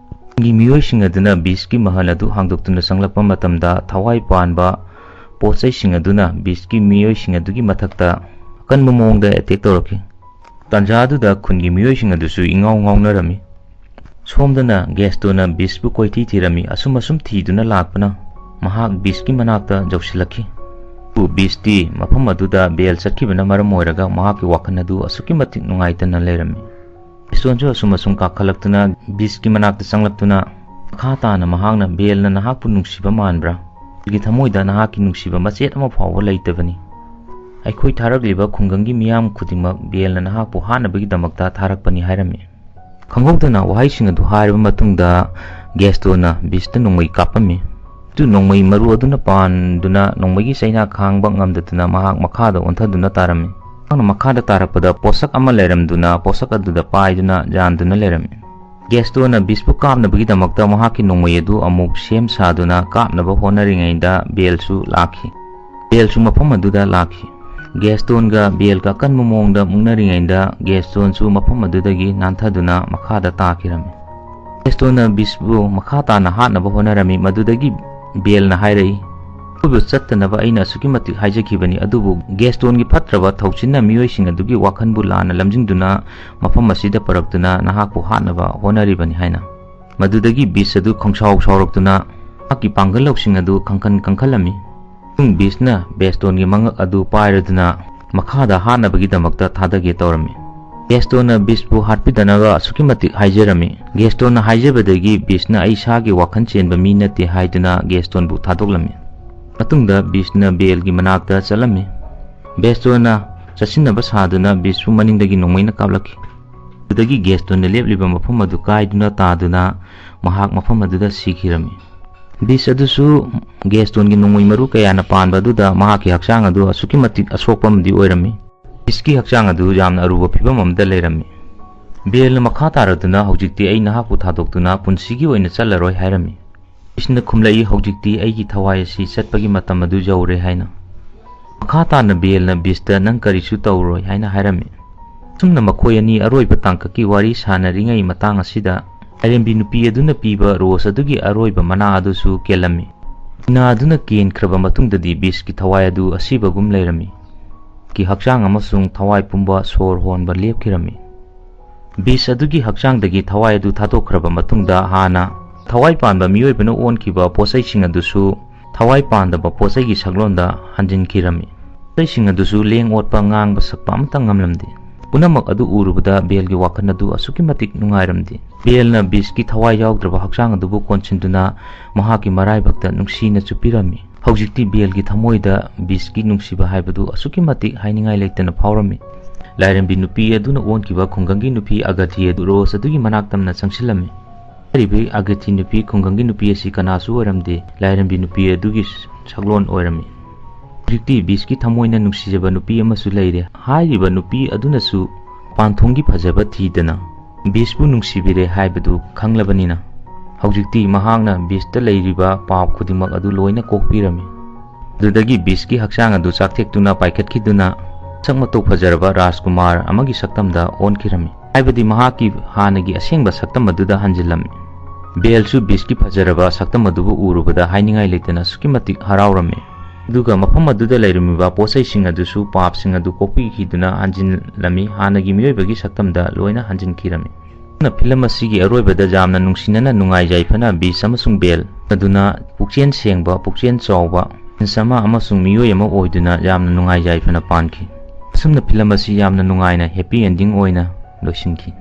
ꯈꯨꯟꯒꯤ ꯃꯤꯑꯣꯏꯁꯤꯡ ꯑꯗꯨꯅ ꯕꯤꯁꯀꯤ ꯃꯍꯜ ꯑꯗꯨ ꯍꯥꯡꯗꯣꯛꯇꯨꯅ ꯆꯪꯂꯛꯄ ꯃꯇꯝꯗ ꯊꯋꯥꯏ ꯄꯥꯟꯕ ꯄꯣꯠ ꯆꯩꯁꯤꯡ ꯑꯗꯨꯅ ꯕꯤꯁꯀꯤ ꯃꯤꯑꯣꯏꯁꯤꯡ ꯑꯗꯨꯒꯤ ꯃꯊꯛꯇ ꯑꯀꯟꯕ ꯃꯑꯣꯡꯗ ꯑꯦꯇꯦꯛ ꯇꯧꯔꯛꯈꯤ꯫ ꯇꯥꯟꯖꯥ ꯑꯗꯨꯗ ꯈꯨꯟꯒꯤ ꯃꯤꯑꯣꯏꯁꯤꯡ ꯑꯗꯨꯁꯨ ꯏꯉꯥꯎ ꯉꯥꯎꯅꯔꯝꯃꯤ꯫ ꯁꯣꯝꯗꯅ ꯒꯦꯁꯇꯣꯟꯅ ꯕꯤꯁꯄꯨ ꯀꯣꯏꯊꯤ ꯊꯤꯔꯝꯃꯤ꯫ ꯑꯁꯨꯝ ꯑꯁꯨꯝ ꯊꯤꯗꯨꯅ ꯂꯥꯛꯄꯅ ꯃꯍꯥꯛ ꯕꯤꯁꯀꯤ ꯃꯅꯥꯛꯇ ꯌꯧꯁꯤꯜꯂꯛꯈꯤ꯫ ꯑꯗꯨꯕꯨ ꯕꯤꯁꯇꯤ ꯃꯐꯝ ꯑꯗꯨꯗ ꯕꯦꯜ ꯆꯠꯈꯤꯕꯅ ꯃꯔꯝ ꯑꯣꯏꯔꯒ ꯃꯍꯥꯛꯀꯤ ꯋꯥꯈꯜ ꯑꯗꯨ ꯑꯁꯨꯛꯀꯤ ꯃꯇꯤꯛ ꯅꯨꯡꯉꯥꯏꯇꯅ ꯂꯩꯔꯝꯃꯤ꯫ ꯒꯦꯁꯇꯣꯟꯁꯨ ꯑꯁꯨꯝ ꯑꯁꯨꯝ ꯀꯥꯈꯠꯂꯛꯇꯨꯅ ꯕꯤꯁꯀꯤ ꯃꯅꯥꯛꯇ ꯆꯪꯂꯛꯇꯨꯅ ꯃꯈꯥ ꯇꯥꯅ ꯃꯍꯥꯛꯅ ꯕꯦꯜꯅ ꯅꯍꯥꯛꯄꯨ ꯅꯨꯡꯁꯤꯕ ꯃꯥꯟꯕ꯭ꯔꯥ? ꯑꯩꯒꯤ ꯊꯃꯣꯏꯗ ꯅꯍꯥꯛꯀꯤ ꯅꯨꯡꯁꯤꯕ ꯃꯆꯦꯠ ꯑꯃ ꯐꯥꯎꯕ ꯂꯩꯇꯕꯅꯤ꯫ ꯑꯩꯈꯣꯏ ꯊꯥꯔꯛꯂꯤꯕ ꯈꯨꯡꯒꯪꯒꯤ ꯃꯤꯌꯥꯝ ꯈꯨꯗꯤꯡꯃꯛ ꯕꯦꯜꯅ ꯅꯍꯥꯛꯄꯨ ꯍꯥꯠꯅꯕꯒꯤꯗꯃꯛꯇ ꯊꯥꯔꯛꯄꯅꯤ ꯍꯥꯏꯔꯝꯃꯤ꯫ ꯈꯪꯍꯧꯗꯅ ꯋꯥꯍꯩꯁꯤꯡ ꯑꯗꯨ ꯍꯥꯏꯔꯕ ꯃꯇꯨꯡꯗ ꯒꯦꯁꯇꯣꯟꯅ ꯕꯤꯁꯇ ꯅꯣꯡꯃꯩ ꯀꯥꯞꯄꯝꯃꯤ꯫ ꯑꯗꯨ ꯅꯣꯡꯃꯩ ꯃꯔꯨ ꯑꯗꯨꯅ ꯄꯥꯟꯗꯨꯅ ꯅꯣꯡꯃꯩꯒꯤ ꯆꯩꯅꯥ ꯈꯥꯡꯕ ꯉꯝꯗꯗꯨꯅ ꯃꯍꯥꯛ ꯃꯈꯥꯗ ꯑꯣꯟꯊꯗꯨꯅ ꯇꯥꯔꯝꯃꯤ꯫ ꯃꯍꯥꯛꯅ ꯃꯈꯥꯗ ꯇꯥꯔꯛꯄꯗ ꯄꯣꯠꯁꯛ ꯑꯃ ꯂꯩꯔꯝꯗꯨꯅ ꯄꯣꯠꯁꯛ ꯑꯗꯨꯗ ꯄꯥꯏꯗꯨꯅ ꯌꯥꯟꯗꯨꯅ ꯂꯩꯔꯝꯃꯤ꯫ ꯒꯦꯁꯇꯣꯟꯅ ꯕꯤꯁꯄꯨ ꯀꯥꯞꯅꯕꯒꯤꯗꯃꯛꯇ ꯃꯍꯥꯛꯀꯤ ꯅꯣꯡꯃꯩ ꯑꯗꯨ ꯑꯃꯨꯛ ꯁꯦꯝ ꯁꯥꯗꯨꯅ ꯀꯥꯞꯅꯕ ꯍꯣꯠꯅꯔꯤꯉꯩꯗ ꯕꯦꯜꯁꯨ ꯂꯥꯛꯈꯤ꯫ ꯕꯦꯜꯁꯨ ꯃꯐꯝ ꯑꯗꯨꯗ ꯂꯥꯛꯈꯤ꯫ ꯒꯦꯁꯇꯣꯟꯒ ꯕꯦꯜꯒ ꯑꯀꯟꯕ ꯃꯑꯣꯡꯗ ꯃꯨꯛꯅꯔꯤꯉꯩꯗ ꯒꯦꯁꯇꯣꯟꯁꯨ ꯃꯐꯝ ꯑꯗꯨꯗꯒꯤ ꯅꯥꯟꯊꯗꯨꯅ ꯃꯈꯥꯗ ꯇꯥꯈꯤꯔꯝꯃꯤ꯫ ꯒꯦꯁꯇꯣꯟꯅ ꯕꯤꯁꯄꯨ ꯃꯈꯥ ꯇꯥꯅ ꯍꯥꯠꯅꯕ ꯍꯣꯠꯅꯔꯝꯃꯤ꯫ ꯃꯗꯨꯗꯒꯤ ꯕꯦꯜꯅ ꯍꯥꯏꯔꯛꯏ, "ꯑꯩꯈꯣꯏꯕꯨ ꯆꯠꯇꯅꯕ ꯑꯩꯅ ꯑꯁꯨꯛꯀꯤ ꯃꯇꯤꯛ ꯍꯥꯏꯖꯈꯤꯕꯅꯤ, ꯑꯗꯨꯕꯨ ꯒꯦꯁꯇꯣꯟꯒꯤ ꯐꯠꯇ꯭ꯔꯕ ꯊꯧꯁꯤꯟꯅ ꯃꯤꯑꯣꯏꯁꯤꯡ ꯑꯗꯨꯒꯤ ꯋꯥꯈꯜꯕꯨ ꯂꯥꯟꯅ ꯂꯝꯖꯤꯡꯗꯨꯅ ꯃꯐꯝ ꯑꯁꯤꯗ ꯄꯨꯔꯛꯇꯨꯅ ꯅꯍꯥꯛꯄꯨ ꯍꯥꯠꯅꯕ ꯍꯣꯠꯅꯔꯤꯕꯅꯤ" ꯍꯥꯏꯅ꯫ ꯃꯗꯨꯗꯒꯤ ꯕꯤꯁ ꯑꯗꯨ ꯈꯪꯁꯥꯎ ꯁꯥꯎꯔꯛꯇꯨꯅ ꯃꯍꯥꯛꯀꯤ ꯄꯥꯡꯒꯜ ꯂꯧꯁꯤꯡ ꯑꯗꯨ ꯈꯪꯈꯟ ꯀꯪꯈꯠꯂꯝꯃꯤ꯫ ꯑꯃꯁꯨꯡ ꯕꯤꯁꯅ ꯕꯦꯁꯇꯣꯟꯒꯤ ꯃꯉꯛ ꯑꯗꯨ ꯄꯥꯏꯔꯗꯨꯅ ꯃꯈꯥꯗ ꯍꯥꯠꯅꯕꯒꯤꯗꯃꯛꯇ ꯊꯥꯗꯒꯦ ꯇꯧꯔꯝꯃꯤ꯫ ꯕꯦꯁꯇꯣꯟꯅ ꯕꯤꯁꯄꯨ ꯍꯥꯠꯄꯤꯗꯅꯕ ꯑꯁꯨꯛꯀꯤ ꯃꯇꯤꯛ ꯍꯥꯏꯖꯔꯝꯃꯤ꯫ ꯒꯦꯁꯇꯣꯟꯅ ꯍꯥꯏꯖꯕꯗꯒꯤ ꯕꯤꯁꯅ "ꯑꯩ ꯏꯁꯥꯒꯤ ꯋꯥꯈꯜ ꯆꯦꯟꯕ ꯃꯤ ꯅꯠꯇꯦ" ꯍꯥꯏꯗꯨꯅ ꯒꯦꯁꯇꯣꯟꯕꯨ ꯊꯥꯗꯣꯛꯂꯝꯃꯤ꯫ ꯃꯇꯨꯡꯗ ꯕꯤꯁꯅ ꯕꯦꯜꯒꯤ ꯃꯅꯥꯛꯇ ꯆꯠꯂꯝꯃꯤ꯫ ꯕꯦꯁꯇꯣꯟꯅ ꯆꯠꯁꯤꯟꯅꯕ ꯁꯥꯗꯨꯅ ꯕꯤꯁꯄꯨ ꯃꯅꯤꯡꯗꯒꯤ ꯅꯣꯡꯃꯩꯅ ꯀꯥꯞꯂꯛꯈꯤ꯫ ꯑꯗꯨꯗꯒꯤ ꯒꯦꯁꯇꯣꯟꯅ ꯂꯦꯞꯂꯤꯕ ꯃꯐꯝ ꯑꯗꯨ ꯀꯥꯏꯗꯨꯅ ꯇꯥꯗꯨꯅ ꯃꯍꯥꯛ ꯃꯐꯝ ꯑꯗꯨꯗ ꯁꯤꯈꯤꯔꯝꯃꯤ꯫ ꯕꯤꯁ ꯑꯗꯨꯁꯨ ꯒꯦꯁꯇꯣꯟꯒꯤ ꯅꯣꯡꯃꯩ ꯃꯔꯨ ꯀꯌꯥꯅ ꯄꯥꯟꯕ ꯑꯗꯨꯗ ꯃꯍꯥꯛꯀꯤ ꯍꯛꯆꯥꯡ ꯑꯗꯨ ꯑꯁꯨꯛꯀꯤ ꯃꯇꯤꯛ ꯑꯁꯣꯛꯄ ꯑꯃꯗꯤ ꯑꯣꯏꯔꯝꯃꯤ꯫ ꯕꯤꯁꯀꯤ ꯍꯛꯆꯥꯡ ꯑꯗꯨ ꯌꯥꯝꯅ ꯑꯔꯨꯕ ꯐꯤꯕꯝ ꯑꯃꯗ ꯂꯩꯔꯝꯃꯤ꯫ ꯕꯦꯜꯅ ꯃꯈꯥ ꯇꯥꯔꯗꯨꯅ, "ꯍꯧꯖꯤꯛꯇꯤ ꯑꯩ ꯅꯍꯥꯛꯄꯨ ꯊꯥꯗꯣꯛꯇꯨꯅ ꯄꯨꯟꯁꯤꯒꯤ ꯑꯣꯏꯅ ꯆꯠꯂꯔꯣꯏ" ꯍꯥꯏꯔꯝꯃꯤ꯫ ꯕꯤꯁꯅ ꯈꯨꯝꯂꯛꯏ, "ꯍꯧꯖꯤꯛꯇꯤ ꯑꯩꯒꯤ ꯊꯋꯥꯏ ꯑꯁꯤ ꯆꯠꯄꯒꯤ ꯃꯇꯝ ꯑꯗꯨ ꯌꯧꯔꯦ" ꯍꯥꯏꯅ꯫ ꯃꯈꯥ ꯇꯥꯅ ꯕꯦꯜꯅ ꯕꯤꯁꯇ, "ꯅꯪ ꯀꯔꯤꯁꯨ ꯇꯧꯔꯣꯏ" ꯍꯥꯏꯅ ꯍꯥꯏꯔꯝꯃꯤ꯫ ꯑꯁꯨꯝꯅ ꯃꯈꯣꯏ ꯑꯅꯤ ꯑꯔꯣꯏꯕ ꯇꯥꯡꯀꯛꯀꯤ ꯋꯥꯔꯤ ꯁꯥꯟꯅꯔꯤꯉꯩ ꯃꯇꯥꯡ ꯑꯁꯤꯗ, ꯂꯥꯏꯔꯦꯝꯕꯤ ꯅꯨꯄꯤ ꯑꯗꯨꯅ ꯄꯤꯕ ꯔꯣꯁ ꯑꯗꯨꯒꯤ ꯑꯔꯣꯏꯕ ꯃꯅꯥ ꯑꯗꯨꯁꯨ ꯀꯦꯜꯂꯝꯃꯤ꯫ ꯃꯅꯥ ꯑꯗꯨꯅ ꯀꯦꯟꯈ꯭ꯔꯕ ꯃꯇꯨꯡꯗꯗꯤ ꯕꯤꯁꯀꯤ ꯊꯋꯥꯏ ꯑꯗꯨ ꯑꯁꯤꯕꯒꯨꯝ ꯂꯩꯔꯝꯃꯤ꯫ ꯀꯤ ꯍꯛꯆꯥꯡ ꯑꯃꯁꯨꯡ ꯊꯋꯥꯏ ꯄꯨꯝꯕ ꯁꯣꯔ ꯍꯣꯟꯕ ꯂꯦꯞꯈꯤꯔꯝꯃꯤ꯫ ꯕꯤꯁ ꯑꯗꯨꯒꯤ ꯍꯛꯆꯥꯡꯗꯒꯤ ꯊꯋꯥꯏ ꯑꯗꯨ ꯊꯥꯗꯣꯛꯈ꯭ꯔꯕ ꯃꯇꯨꯡꯗ, ꯍꯥꯟꯅ ꯊꯋꯥꯏ ꯄꯥꯟꯕ ꯃꯤꯑꯣꯏꯕꯅ ꯑꯣꯟꯈꯤꯕ ꯄꯣꯠꯆꯩꯁꯤꯡ ꯑꯗꯨꯁꯨ ꯊꯋꯥꯏ ꯄꯥꯟꯗꯕ ꯄꯣꯠꯆꯩꯒꯤ ꯁꯛꯂꯣꯟꯗ ꯍꯟꯖꯤꯟꯈꯤꯔꯝꯃꯤ꯫ ꯄꯣꯠꯆꯩꯁꯤꯡ ꯑꯗꯨꯁꯨ ꯂꯦꯡ ꯑꯣꯠꯄ, ꯉꯥꯡꯕ ꯁꯛꯄ ꯑꯃꯠꯇ ꯉꯝꯂꯝꯗꯦ꯫ ꯄꯨꯝꯅꯃꯛ ꯑꯗꯨ ꯎꯔꯨꯕꯗ ꯕꯦꯜꯒꯤ ꯋꯥꯈꯜ ꯑꯗꯨ ꯑꯁꯨꯛꯀꯤ ꯃꯇꯤꯛ ꯅꯨꯡꯉꯥꯏꯔꯝꯗꯦ꯫ ꯕꯦꯜꯅ ꯕꯤꯁꯀꯤ ꯊꯋꯥꯏ ꯌꯥꯎꯗ꯭ꯔꯕ ꯍꯛꯆꯥꯡ ꯑꯗꯨꯕꯨ ꯀꯣꯟꯁꯤꯟꯗꯨꯅ ꯃꯍꯥꯛꯀꯤ ꯃꯔꯥꯏꯕꯛꯇ ꯅꯨꯡꯁꯤꯅ ꯆꯨꯞꯄꯤꯔꯝꯃꯤ꯫ ꯍꯧꯖꯤꯛꯇꯤ ꯕꯦꯜꯒꯤ ꯊꯃꯣꯏꯗ ꯕꯤꯁꯀꯤ ꯅꯨꯡꯁꯤꯕ ꯍꯥꯏꯕꯗꯨ ꯑꯁꯨꯛꯀꯤ ꯃꯇꯤꯛ ꯍꯥꯏꯅꯤꯡꯉꯥꯏ ꯂꯩꯇꯅ ꯐꯥꯎꯔꯝꯃꯤ꯫ ꯂꯥꯏꯔꯦꯝꯕꯤ ꯅꯨꯄꯤ ꯑꯗꯨꯅ ꯑꯣꯟꯈꯤꯕ ꯈꯨꯡꯒꯪꯒꯤ ꯅꯨꯄꯤ ꯑꯒꯊꯤ ꯑꯗꯨ ꯔꯣꯁ ꯑꯗꯨꯒꯤ ꯃꯅꯥꯛ ꯇꯝꯅ ꯆꯪꯁꯤꯜꯂꯝꯃꯤ꯫ ꯍꯥꯏꯔꯤꯕ ꯑꯒꯊꯤ ꯅꯨꯄꯤ, ꯈꯨꯡꯒꯪꯒꯤ ꯅꯨꯄꯤ ꯑꯁꯤ ꯀꯅꯥꯁꯨ ꯑꯣꯏꯔꯝꯗꯦ, ꯂꯥꯏꯔꯦꯝꯕꯤ ꯅꯨꯄꯤ ꯑꯗꯨꯒꯤ ꯁꯛꯂꯣꯟ ꯑꯣꯏꯔꯝꯃꯤ꯫ ꯍꯧꯖꯤꯛꯇꯤ ꯕꯤꯁꯀꯤ ꯊꯃꯣꯏꯅ ꯅꯨꯡꯁꯤꯖꯕ ꯅꯨꯄꯤ ꯑꯃꯁꯨ ꯂꯩꯔꯦ꯫ ꯍꯥꯏꯔꯤꯕ ꯅꯨꯄꯤ ꯑꯗꯨꯅꯁꯨ ꯄꯥꯟꯊꯣꯡꯒꯤ ꯐꯖꯕ ꯊꯤꯗꯅ ꯕꯤꯁꯄꯨ ꯅꯨꯡꯁꯤꯕꯤꯔꯦ ꯍꯥꯏꯕꯗꯨ ꯈꯪꯂꯕꯅꯤꯅ, ꯍꯧꯖꯤꯛꯇꯤ ꯃꯍꯥꯛꯅ ꯕꯤꯁꯇ ꯂꯩꯔꯤꯕ ꯄꯥꯞ ꯈꯨꯗꯤꯡꯃꯛ ꯑꯗꯨ ꯂꯣꯏꯅ ꯀꯣꯛꯄꯤꯔꯝꯃꯤ꯫ ꯑꯗꯨꯗꯒꯤ ꯕꯤꯁꯀꯤ ꯍꯛꯆꯥꯡ ꯑꯗꯨ ꯆꯥꯛꯊꯦꯛꯇꯨꯅ ꯄꯥꯏꯈꯠꯈꯤꯗꯨꯅ ꯁꯛ ꯃꯇꯧ ꯐꯖꯔꯕ ꯔꯥꯖꯀꯨꯃꯥꯔ ꯑꯃꯒꯤ ꯁꯛꯇꯝꯗ ꯑꯣꯟꯈꯤꯔꯝꯃꯤ꯫ ꯍꯥꯏꯕꯗꯤ ꯃꯍꯥꯛꯀꯤ ꯍꯥꯟꯅꯒꯤ ꯑꯁꯦꯡꯕ ꯁꯛꯇꯝ ꯑꯗꯨꯗ ꯍꯟꯖꯤꯜꯂꯝꯃꯤ꯫ ꯕꯦꯜꯁꯨ ꯕꯤꯁꯀꯤ ꯐꯖꯔꯕ ꯁꯛꯇꯝ ꯑꯗꯨꯕꯨ ꯎꯔꯨꯕꯗ ꯍꯥꯏꯅꯤꯡꯉꯥꯏ ꯂꯩꯇꯅ ꯑꯁꯨꯛꯀꯤ ꯃꯇꯤꯛ ꯍꯔꯥꯎꯔꯝꯃꯤ꯫ ꯑꯗꯨꯒ ꯃꯐꯝ ꯑꯗꯨꯗ ꯂꯩꯔꯝꯃꯤꯕ ꯄꯣꯠꯆꯩꯁꯤꯡ ꯑꯗꯨꯁꯨ ꯄꯥꯞꯁꯤꯡ ꯑꯗꯨ ꯀꯣꯛꯄꯤꯈꯤꯗꯨꯅ ꯍꯟꯖꯤꯜꯂꯝꯃꯤ, ꯍꯥꯟꯅꯒꯤ ꯃꯤꯑꯣꯏꯕꯒꯤ ꯁꯛꯇꯝꯗ ꯂꯣꯏꯅ ꯍꯟꯖꯤꯟꯈꯤꯔꯝꯃꯤ꯫ ꯑꯁꯨꯝꯅ ꯐꯤꯂꯝ ꯑꯁꯤꯒꯤ ꯑꯔꯣꯏꯕꯗ ꯌꯥꯝꯅ ꯅꯨꯡꯁꯤꯅꯅ ꯅꯨꯡꯉꯥꯏ ꯌꯥꯏꯐꯅ ꯕꯤꯁ ꯑꯃꯁꯨꯡ ꯕꯦꯜ ꯑꯗꯨꯅ ꯄꯨꯛꯆꯦꯜ ꯁꯦꯡꯕ, ꯄꯨꯛꯆꯦꯜ ꯆꯥꯎꯕ, ꯄ꯭ꯔꯤꯟꯁ ꯑꯃ ꯑꯃꯁꯨꯡ ꯃꯤꯑꯣꯏ ꯑꯃ ꯑꯣꯏꯗꯨꯅ ꯌꯥꯝꯅ ꯅꯨꯡꯉꯥꯏ ꯌꯥꯏꯐꯅ ꯄꯥꯟꯈꯤ꯫ ꯑꯁꯨꯝꯅ ꯐꯤꯂꯝ ꯑꯁꯤ ꯌꯥꯝꯅ ꯅꯨꯡꯉꯥꯏꯅ ꯍꯦꯄꯤ ꯑꯦꯟꯗꯤꯡ ꯑꯣꯏꯅ ꯂꯣꯏꯁꯤꯟꯈꯤ꯫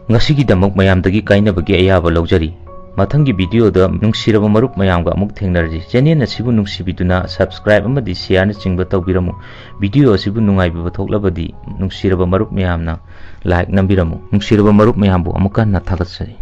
ꯉꯁꯤꯒꯤꯗꯃꯛ ꯃꯌꯥꯝꯗꯒꯤ ꯀꯥꯏꯅꯕꯒꯤ ꯑꯌꯥꯕ ꯂꯧꯖꯔꯤ꯫ ꯃꯊꯪꯒꯤ ꯚꯤꯗꯤꯑꯣꯗ ꯅꯨꯡꯁꯤꯔꯕ ꯃꯔꯨꯞ ꯃꯌꯥꯝꯒ ꯑꯃꯨꯛ ꯊꯦꯡꯅꯔꯁꯤ꯫ ꯆꯦꯅꯦꯜ ꯑꯁꯤꯕꯨ ꯅꯨꯡꯁꯤꯕꯤꯗꯨꯅ ꯁꯕꯁꯀ꯭ꯔꯥꯏꯕ ꯑꯃꯗꯤ ꯁꯤꯌꯥꯔꯅꯆꯤꯡꯕ ꯇꯧꯕꯤꯔꯝꯃꯨ꯫ ꯚꯤꯗꯤꯑꯣ ꯑꯁꯤꯕꯨ ꯅꯨꯡꯉꯥꯏꯕꯤꯕ ꯊꯣꯛꯂꯕꯗꯤ ꯅꯨꯡꯁꯤꯔꯕ ꯃꯔꯨꯞ ꯃꯌꯥꯝꯅ ꯂꯥꯏꯛ ꯅꯝꯕꯤꯔꯝꯃꯨ꯫ ꯅꯨꯡꯁꯤꯔꯕ ꯃꯔꯨꯞ ꯃꯌꯥꯝꯕꯨ ꯑꯃꯨꯛ ꯍꯟꯅ ꯊꯥꯒꯠꯆꯔꯤ꯫